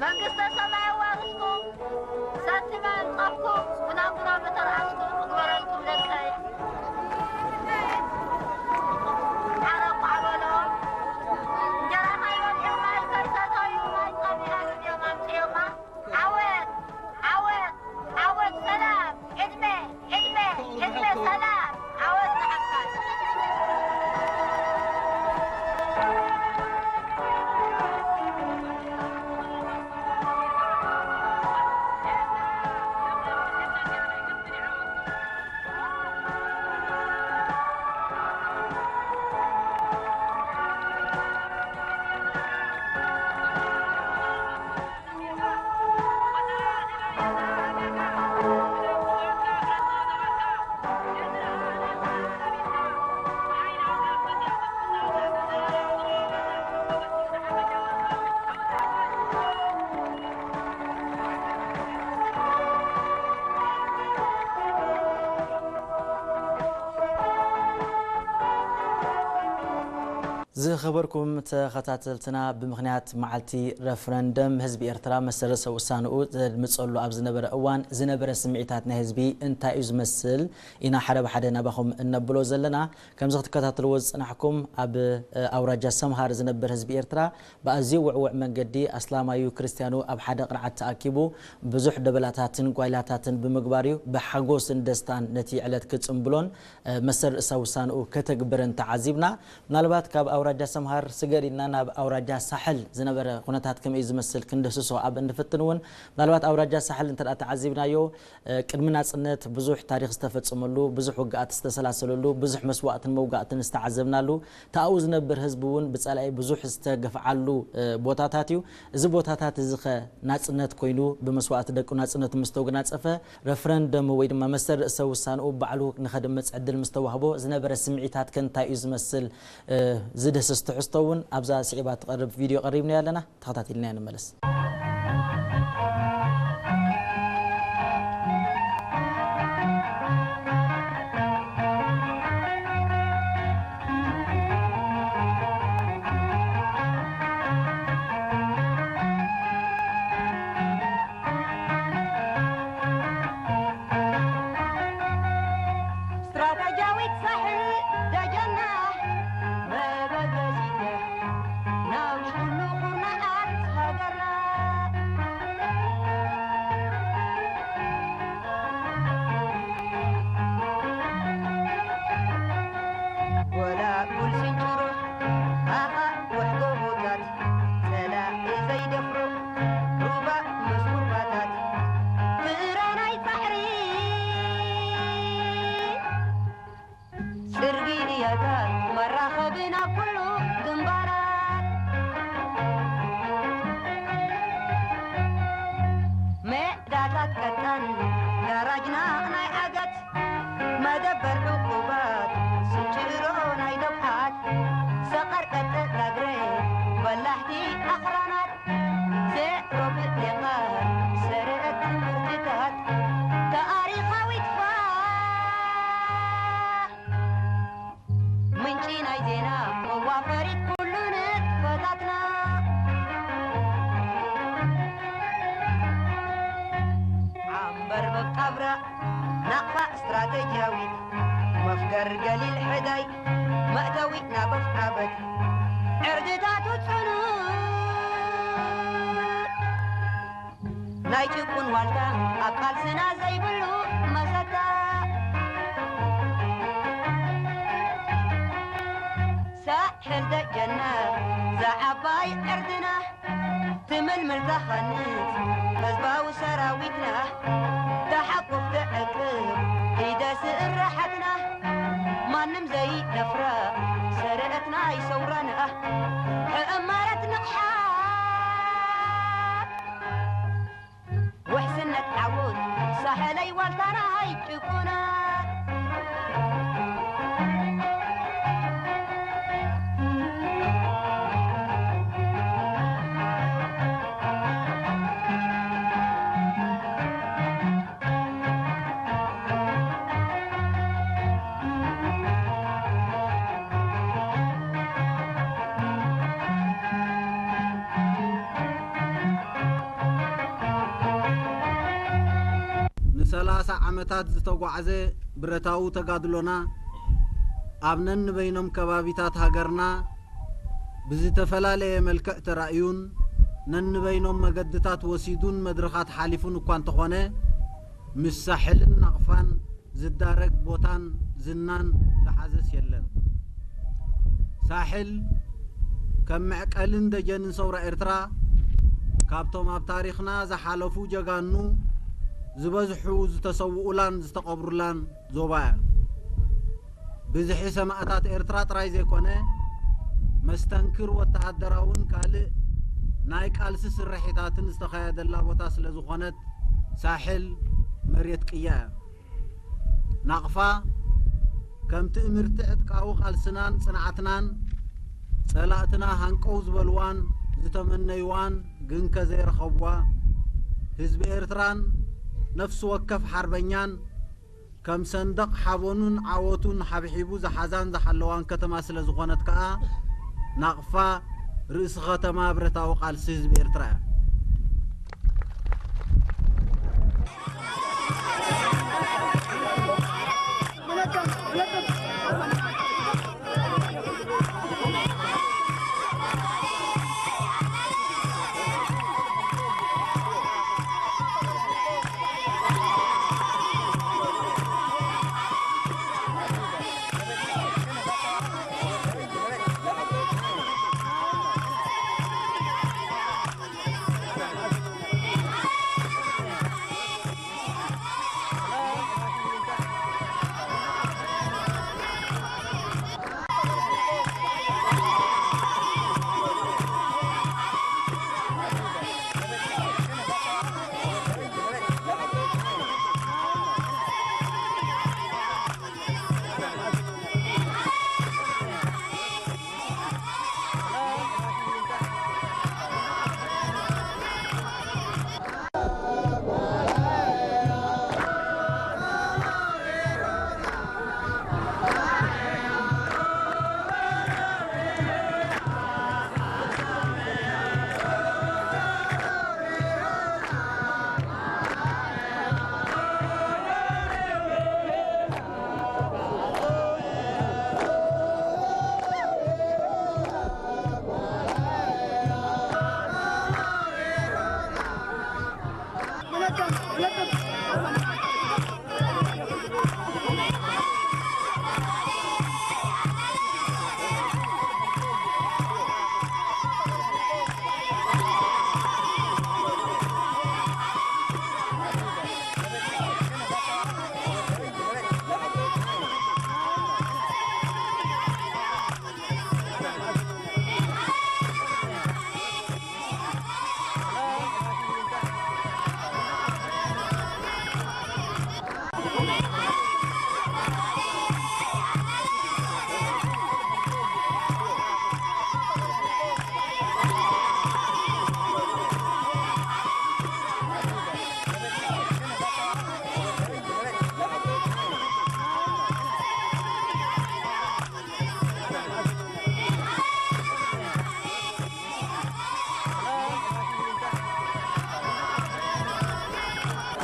መንግስተ ሰማይ ኣዋርስኩም። ሰቲመ ኣልቀብኩም፣ ጉናጉና መተርኣስኩም ክግበረልኩም ደቀይ። ዓረብ ቋዕ በሎ። እንጀራ ከይበልዑ ማይ ከይሰተዩ ማይ ጸሚኣ እዮም ኣምጽዮማ። ዓወት! ዓወት! ዓወት! ሰላም! ዕድመ! ዕድመ! ዕድመ! ሰላም! ዓወት ንሓፋሽ! ዝኸበርኩም ተኸታተልትና፣ ብምኽንያት መዓልቲ ረፍረንደም ህዝቢ ኤርትራ መሰረሰ ውሳንኡ ዘድምጸሉ ኣብ ዝነበረ እዋን ዝነበረ ስምዒታት ናይ ህዝቢ እንታይ እዩ ዝመስል ኢና ሓደ ብሓደ ናባኹም እነብሎ ዘለና። ከምዚ ክትከታተልዎ ዝጽናሕኩም ኣብ ኣውራጃ ሰምሃር ዝነብር ህዝቢ ኤርትራ ብኣዝዩ ውዕውዕ መንገዲ ኣስላማዩ ክርስትያኑ ኣብ ሓደ ቅርዓት ተኣኪቡ ብዙሕ ደበላታትን ጓይላታትን ብምግባር እዩ ብሓጎስን ደስታን ነቲ ዕለት ክጽንብሎን መሰል ርእሰ ውሳንኡ ከተግብርን ተዓዚብና። ምናልባት ካብ ኣውራጃ ሰምሃር ስገር ኢልና ናብ ኣውራጃ ሳሕል ዝነበረ ኩነታት ከመይ ዝመስል ክንድህስሶ ኣብ እንፍትን እውን፣ ምናልባት ኣውራጃ ሳሕል እንተ ተዓዚብናዮ ቅድሚ ናጽነት ብዙሕ ታሪኽ ዝተፈጸመሉ፣ ብዙሕ ውግኣት ዝተሰላሰለሉ፣ ብዙሕ መስዋእትን መውጋእትን ዝተዓዘብናሉ፣ ተኣኡ ዝነብር ህዝቢ እውን ብጸላኢ ብዙሕ ዝተገፍዓሉ ቦታታት እዩ። እዚ ቦታታት እዚ ኸ ናጽነት ኮይኑ ብመስዋእቲ ደቁ ናጽነቱ ምስ ተጎናጸፈ፣ ረፍረንደም ወይ ድማ መሰል ርእሰ ውሳንኡ ባዕሉ ንኸድምጽ ዕድል ምስ ተዋህቦ ዝነበረ ስምዒታት ከ እንታይ እዩ ዝመስል? ዝድህስስ ትሕዝቶ እውን ኣብዛ ስዒባ ትቐርብ ቪድዮ ቀሪብናዮ ኣለና። ተኸታቲልና ንመለስ። ስትራተጂያዊት ሳሕል ደጀና መበገሲት ናብ ኩሉ ኩርናዓት ሃገርና። ጎላጉል ስንጭሮ ኣኻውሕ ጎቦታት ጸላኢ ዘይደፍሮ ሩባ ምስ ቁርባታት ፍረ ናይ ጻዕሪ ጽርግያታት መራኸቢ ናብ ኩሉ ግንባራት ሜዳታት ቀጠን ጋራጅና ናይ ዓገት መደበር ዕቑባት ስንጭሮ ናይ ደብዓት ሰቐር ቀጠን ናግረ በላሕቲ ኣኽራናት ዜሮ ብሌኻ ሰረአት ትምህርትታት ታሪኻዊት ፋሕ ምንጪ ናይ ዜና መዋፈሪት ኩሉ ንጥፈታትና ዓንበር በብጣብራ ናቕፋ ስትራተጂያዊት መፍገር ገሊል ሕዳይ መእተዊ ናብ ኣፍዓበት ዕርድታቱ ጽኑዕ ናይ ጭቁን ዋልታ ኣብ ቃልስና ዘይብሉ መሰታ ሳሕል ደጀና ዛዓባይ ዕርድና ትምልምል ተኸንጽ ህዝባዊ ሰራዊትና ተሓቁፍ ትዕቅብ ሒደ ስእራሓትና ማንም ዘይደፍራ ሰረአትና ይሰውራና ሕእማረት ንቕሓት ውሕስነት ዓወት ሳሕለይ ዋልታና ኣይጭቁናት ንሰላሳ ዓመታት ዝተጓዕዘ ብረታዊ ተጋድሎና ኣብ ነንበይኖም ከባቢታት ሃገርና ብዝተፈላለየ መልክዕ ተራእዩን ነንበይኖም መገድታት ወሲዱን መድረኻት ሓሊፉን እኳ እንተኾነ ምስ ሳሕልን ናቕፋን ዝዳረግ ቦታን ዝናን ዝሓዘስ የለን። ሳሕል ከም መዕቀልን ደጀንን ሰውራ ኤርትራ ካብቶም ኣብ ታሪኽና ዝሓለፉ ጀጋኑ ዝበዝሑ ዝተሰውኡላን ዝተቐብሩላን ዞባ እያ። ብዝሒ ሰማእታት ኤርትራ ጥራይ ዘይኮነ መስተንክር ወተሃደራውን ካልእ ናይ ቃልሲ ስርሒታትን ዝተኻየደላ ቦታ ስለ ዝኾነት ሳሕል መሬት ቅያ እያ። ናቕፋ ከም ትእምርቲ ዕጥቃዊ ቃልስናን ጽንዓትናን ጸላእትና ሃንቀው ዝበልዋን ዝተመነይዋን ግንከ ዘይረኸብዋ ህዝቢ ኤርትራን ነፍሲ ወከፍ ሓርበኛን ከም ሰንደቕ ሓበኑን ዓወቱን ሓብሒቡ ዝሓዛን ዝሓለዋን ከተማ ስለ ዝኾነት ከኣ ናቕፋ ርእሲ ከተማ ብረታዊ ቃልሲ ህዝቢ ኤርትራ እያ።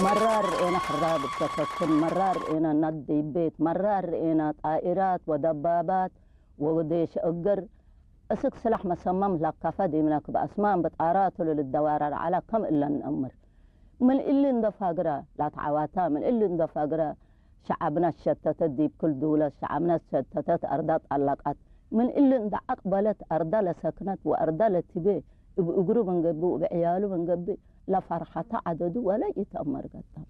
መራር ርኤና ክራብ ተፈክን፣ መራር ርኤና ናደይ ቤት፣ መራር ርኤና ጣኢራት ወደባባት ወወደ ሸእገር እስክ ስላሕ መሰማም ላካፋ ዲምና ክብ ኣስማን በጣራቱ ልልደዋራር ዓላ ከም እለን እምር። ምን እሊ እንደ ፋግራ ላትዓዋታ፣ ምን እሊ እንደ ፋግራ ሸዓብና ሸተተት ዲብ ክል ዱለት፣ ሸዓብና ሸተተት ኣርዳ ጣላቃት፣ ምን እሊ እንደ ዓቅበለት ኣርዳ ለሰክነት ወኣርዳ ለትቤ፣ እብ እግሩ መንገቢ ወእብ ዕያሉ መንገቢ ለፋርሓታ ዓደዱ ወለ ኢተእመር ገጠም።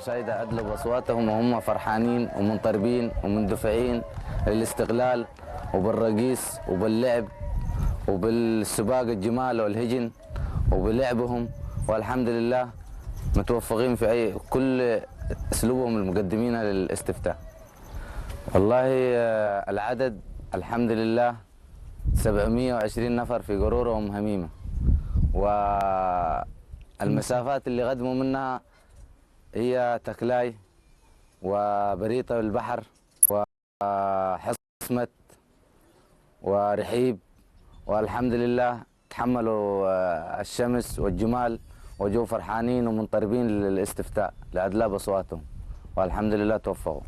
الرشايدة أدلوا بأصواتهم وهم فرحانين ومنطربين ومندفعين للاستقلال، وبالرقيص وباللعب وبالسباق الجمال والهجن وبلعبهم، والحمد لله متوفقين في أي كل أسلوبهم المقدمينها للاستفتاء. والله، آه، العدد الحمد لله سبعمية وعشرين نفر في قرورهم هميمة، والمسافات اللي قدموا منها هي تكلاي وبريطة البحر وحصمت ورحيب، والحمد لله تحملوا، آه، الشمس والجمال، وجو فرحانين ومنطربين للاستفتاء لأدلى بأصواتهم، والحمد لله توفقوا.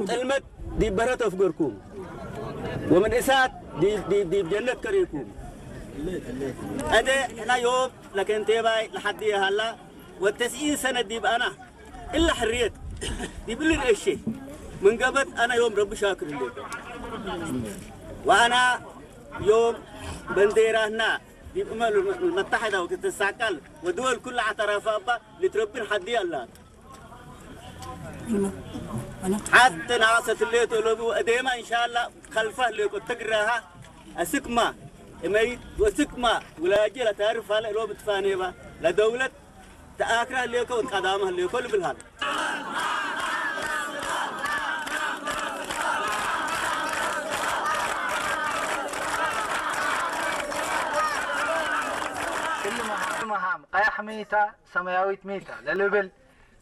ጥልመት ዲብ በረት ኣፍገርኩም፣ ወምን እሳት ዲብ፣ ዲብ፣ ዲብ ጀነት ከሪኩም። እደ ሕና ዮም ለከንቴባይ ለሓዲ የሃላ ወተስኢን ሰነ ዲብ ኣና እላ ሕርየት ዲብ እሊ ንእሼ ምን ገበት ኣና ዮም ረቢ ሻክር ህሌ። ወኣና ዮም በንዴራህና ዲብ እመም መታሕዳ ወክትሳቃል ወድወል ኩላ ዓተራፋ እባ ልትረብን ሓዲ ኣላት። ሓተ ናሰት ህሌቶ ለቡ እዴማ እንሻላ ከልፋ ህሌኮ ትግራሃ ኣስክማ እመይት ወስክማ ውላጀ ለታርፍ ሃለ ሎ ብትፋኔባ ለደውለት ተኣክራ ህሌኮ ወትቀዳማ ህሌኮ ልብል ሃለ። ክሉ መሃም ቀያሕ ሚታ ሰማያዊት ሚታ ለልብል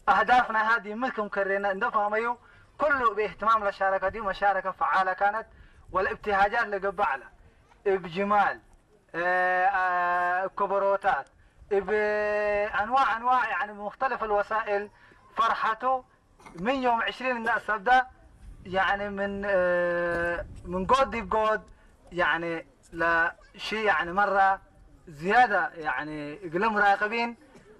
ኣህዳፍ ናይ ሃዲ ምክም ከሬና እንደፋመዩ ኩሉ ብእህትማም ለሻረከት እዩ መሻረከ ፈዓለ ካነት ወለእብትሃጃት ለገባዕ ለ እብ ጅማል እብ ከበሮታት እብ ኣንዋዕ ኣንዋዕ ያኒ ብሙክተለፍ ልወሳእል ፈርሓቱ ምን ዮም ዕሽሪን እና ሰብዳ ያኒ ምን ምን ጎድ ዲብ ጎድ ያኒ ለሺ ያኒ መራ ዝያዳ ያኒ እግለ ሙራቅቢን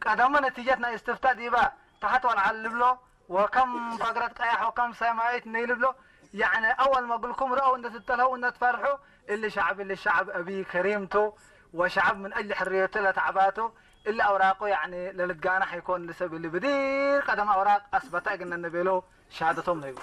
ቀደሞ ነቲጀት ናይ እስትፍታ ዲባ ታሕት ወልዓል ልብሎ ወከም ፈግረት ቀያሕ ወከም ሰማይት ነይልብሎ ያኒ ኣወል መግልኩም ረአው እንደትተልሀው እንደትፈርሑ እሊ ሸዕብ እሊ ሸዕብ እቢ ከሪምቱ ወሸዕብ ምን እሊ ሕርየቱ ለተዕባቱ እሊ ኣውራቁ ያኒ ለልትጋናሕ ይኮን ልሰብ እሊ ብዲር ቀደም ኣውራቅ ኣስበታ እግነ ንቤሎ ሸሃደቶም ነይቡ።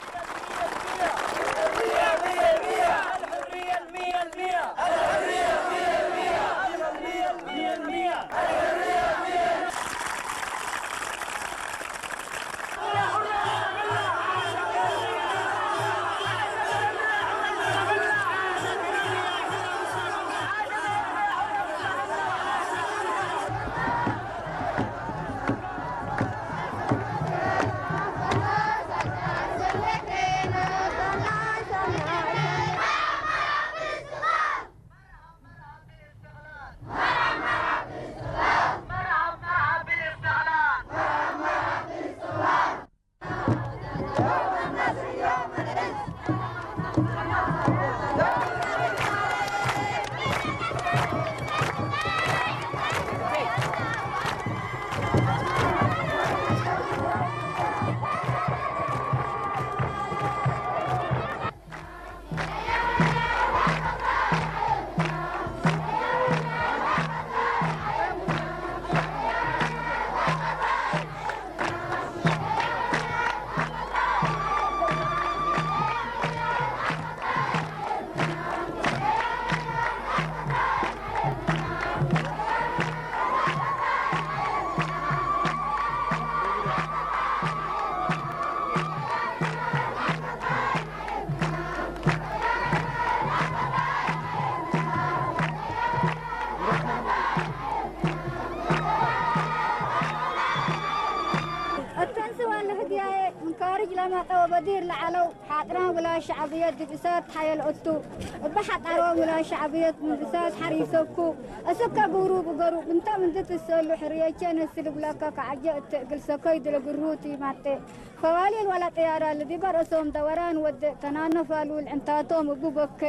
التنسي والهدية من كارج لما تو بدير لعلو حاطران ولا شعبية دبسات حيل أتو بحطروا ولا شعبية من بسات حريسكو أسكا غروب غروب انت من ذات السلو حرية كان السلب لك كعجة تقل سكيد لقروتي ماتي ፈዋሊል ወላ ጥያራ ልዲበ ርእሶም ደወራን ወደ ተናነፋሉ ልዕንታቶም እቡ በከ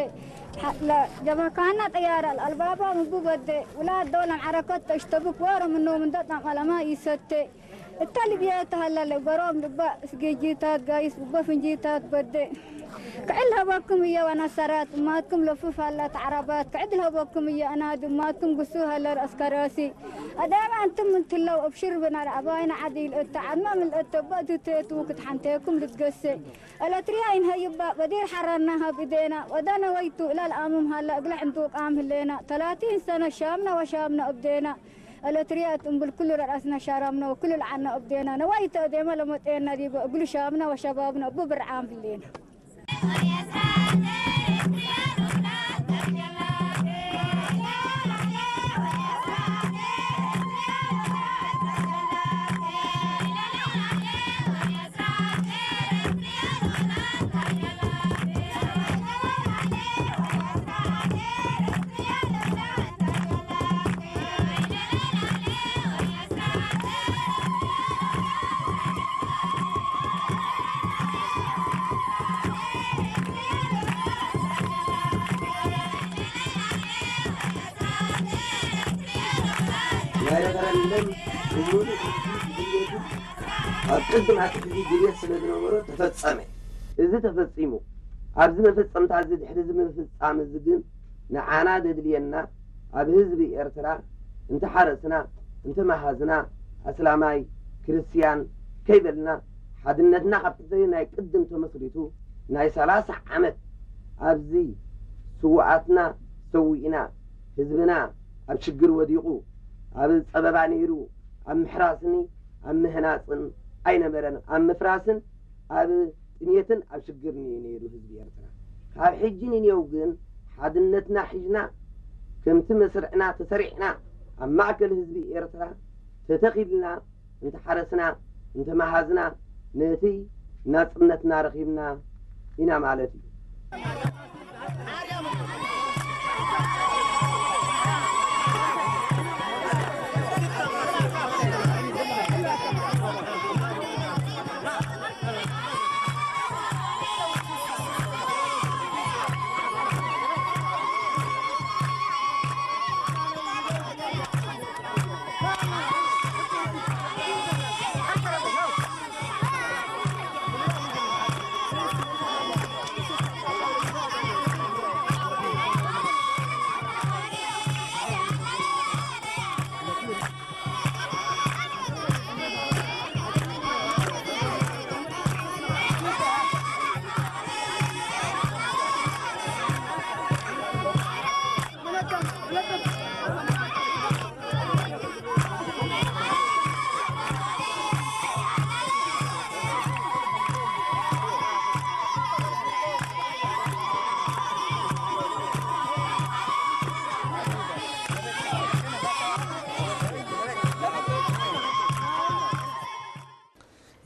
ጀበካና ጥያራ ልአልባቦም እቡ በደ ውላድ ዶለም ዐረከት ተሽተብክ ወሮ ምኖም እንደ ጣም አለማ ይሰተ እተ ልብየ ተሃላ ለገሮም ልባ እስጌጂታት ጋይስ እበ ፍንጂታት በደ ክዕል ሀበኩም እየ ወነሰራት እማትኩም ለፍፍ አላት ዐረባት ክዕድል ሀበኩም እየ አናድ እማትኩም ግሱ ሀለር አስከራሲ ኣዳም ኣንቱም እንትለው እብ ሽርብ ናር ኣባይና ዓዲ ልእተ ዓድማ ምልእተ በእቱ ቴቱ ክትሓንቴኩም ልትገሴ ኤለትሪያ ኢንሀይባ በዲር ሓራና ሀብ እዴና ወደነ ወይቱ እላል ኣሙም ሃላ እግለ ዕንቱ ቃም ህሌና ተላቲን ሰነ ሻምና ወሻምና እብዴና ኤለትሪያ እት እምብል ኩሉ ረአስና ሻራምና ወኩሉ ልዓና እብዴና ነዋይተ እዴመ ለመጤና ዲበ እግሉ ሻምና ወሸባብና እቡ ብርዓም ህሌና። ኣይነበረንን። ብምሉእ ህዝቢ ድልየቱ ኣብ ቅድም ኣቲ ሕዚ ድልየት ስለ ዝነበሮ ተፈጸመ። እዚ ተፈጺሙ። ኣብዚ መፈጸምታ እዚ ድሕሪ እዚ ምፍጻም እዚ ግን ንዓና ዘድልየና ኣብ ህዝቢ ኤርትራ እንተሓረስና፣ እንተመሃዝና፣ ኣስላማይ፣ ክርስትያን ከይበልና ሓድነትና ካብቲ ናይ ቅድም ተመስሪቱ ናይ ሰላሳ ዓመት ኣብዚ ስውኣትና ሰዊእና ህዝብና ኣብ ሽግር ወዲቑ ኣብ ጸበባ ነይሩ ኣብ ምሕራስኒ ኣብ ምህናጽን ኣይነበረን ኣብ ምፍራስን ኣብ ጥሜትን ኣብ ሽግርን እዩ ነይሩ ህዝቢ ኤርትራ። ካብ ሕጂ ንኔው ግን ሓድነትና ሒዝና ከምቲ መስርዕና ተሰሪዕና ኣብ ማእከል ህዝቢ ኤርትራ ተተኺልና እንተሓረስና እንተመሃዝና ነቲ ናጽነትና ረኺብና ኢና ማለት እዩ።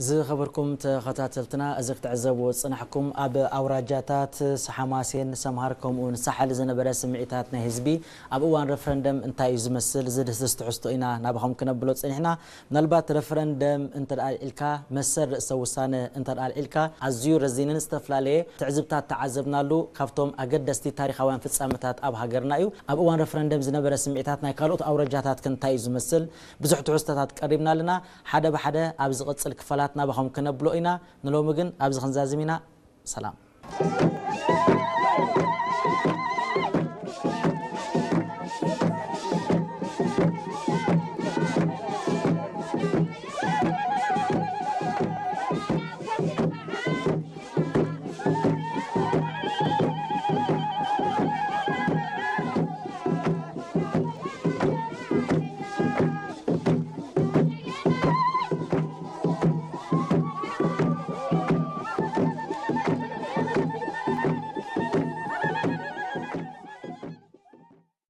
ዝኸበርኩም ተኸታተልትና፣ እዚ ክትዕዘብዎ ዝጸናሕኩም ኣብ ኣውራጃታት ሓማሴን፣ ሰምሃር ከምኡውን ሳሕል ዝነበረ ስምዒታት ናይ ህዝቢ ኣብ እዋን ረፈረንደም እንታይ እዩ ዝመስል ዝድህስስ ትሕዝቶ ኢና ናባኹም ክነብሎ ጸኒሕና። ምናልባት ረፈረንደም እንተ ደኣ ኣልዒልካ፣ መሰል ርእሰ ውሳነ እንተ ደኣ ኣልዒልካ፣ ኣዝዩ ረዚንን ዝተፈላለየ ትዕዝብታት ተዓዘብናሉ። ካብቶም ኣገደስቲ ታሪኻውያን ፍጻመታት ኣብ ሃገርና እዩ። ኣብ እዋን ረፈረንደም ዝነበረ ስምዒታት ናይ ካልኦት ኣውራጃታት ከ እንታይ እዩ ዝመስል? ብዙሕ ትሕዝቶታት ቀሪብና ኣለና። ሓደ ብሓደ ኣብ ዝቕጽል ክፋላት ናባኹም ክነብሎ ኢና። ንሎሚ ግን ኣብዚ ክንዛዝም ኢና። ሰላም።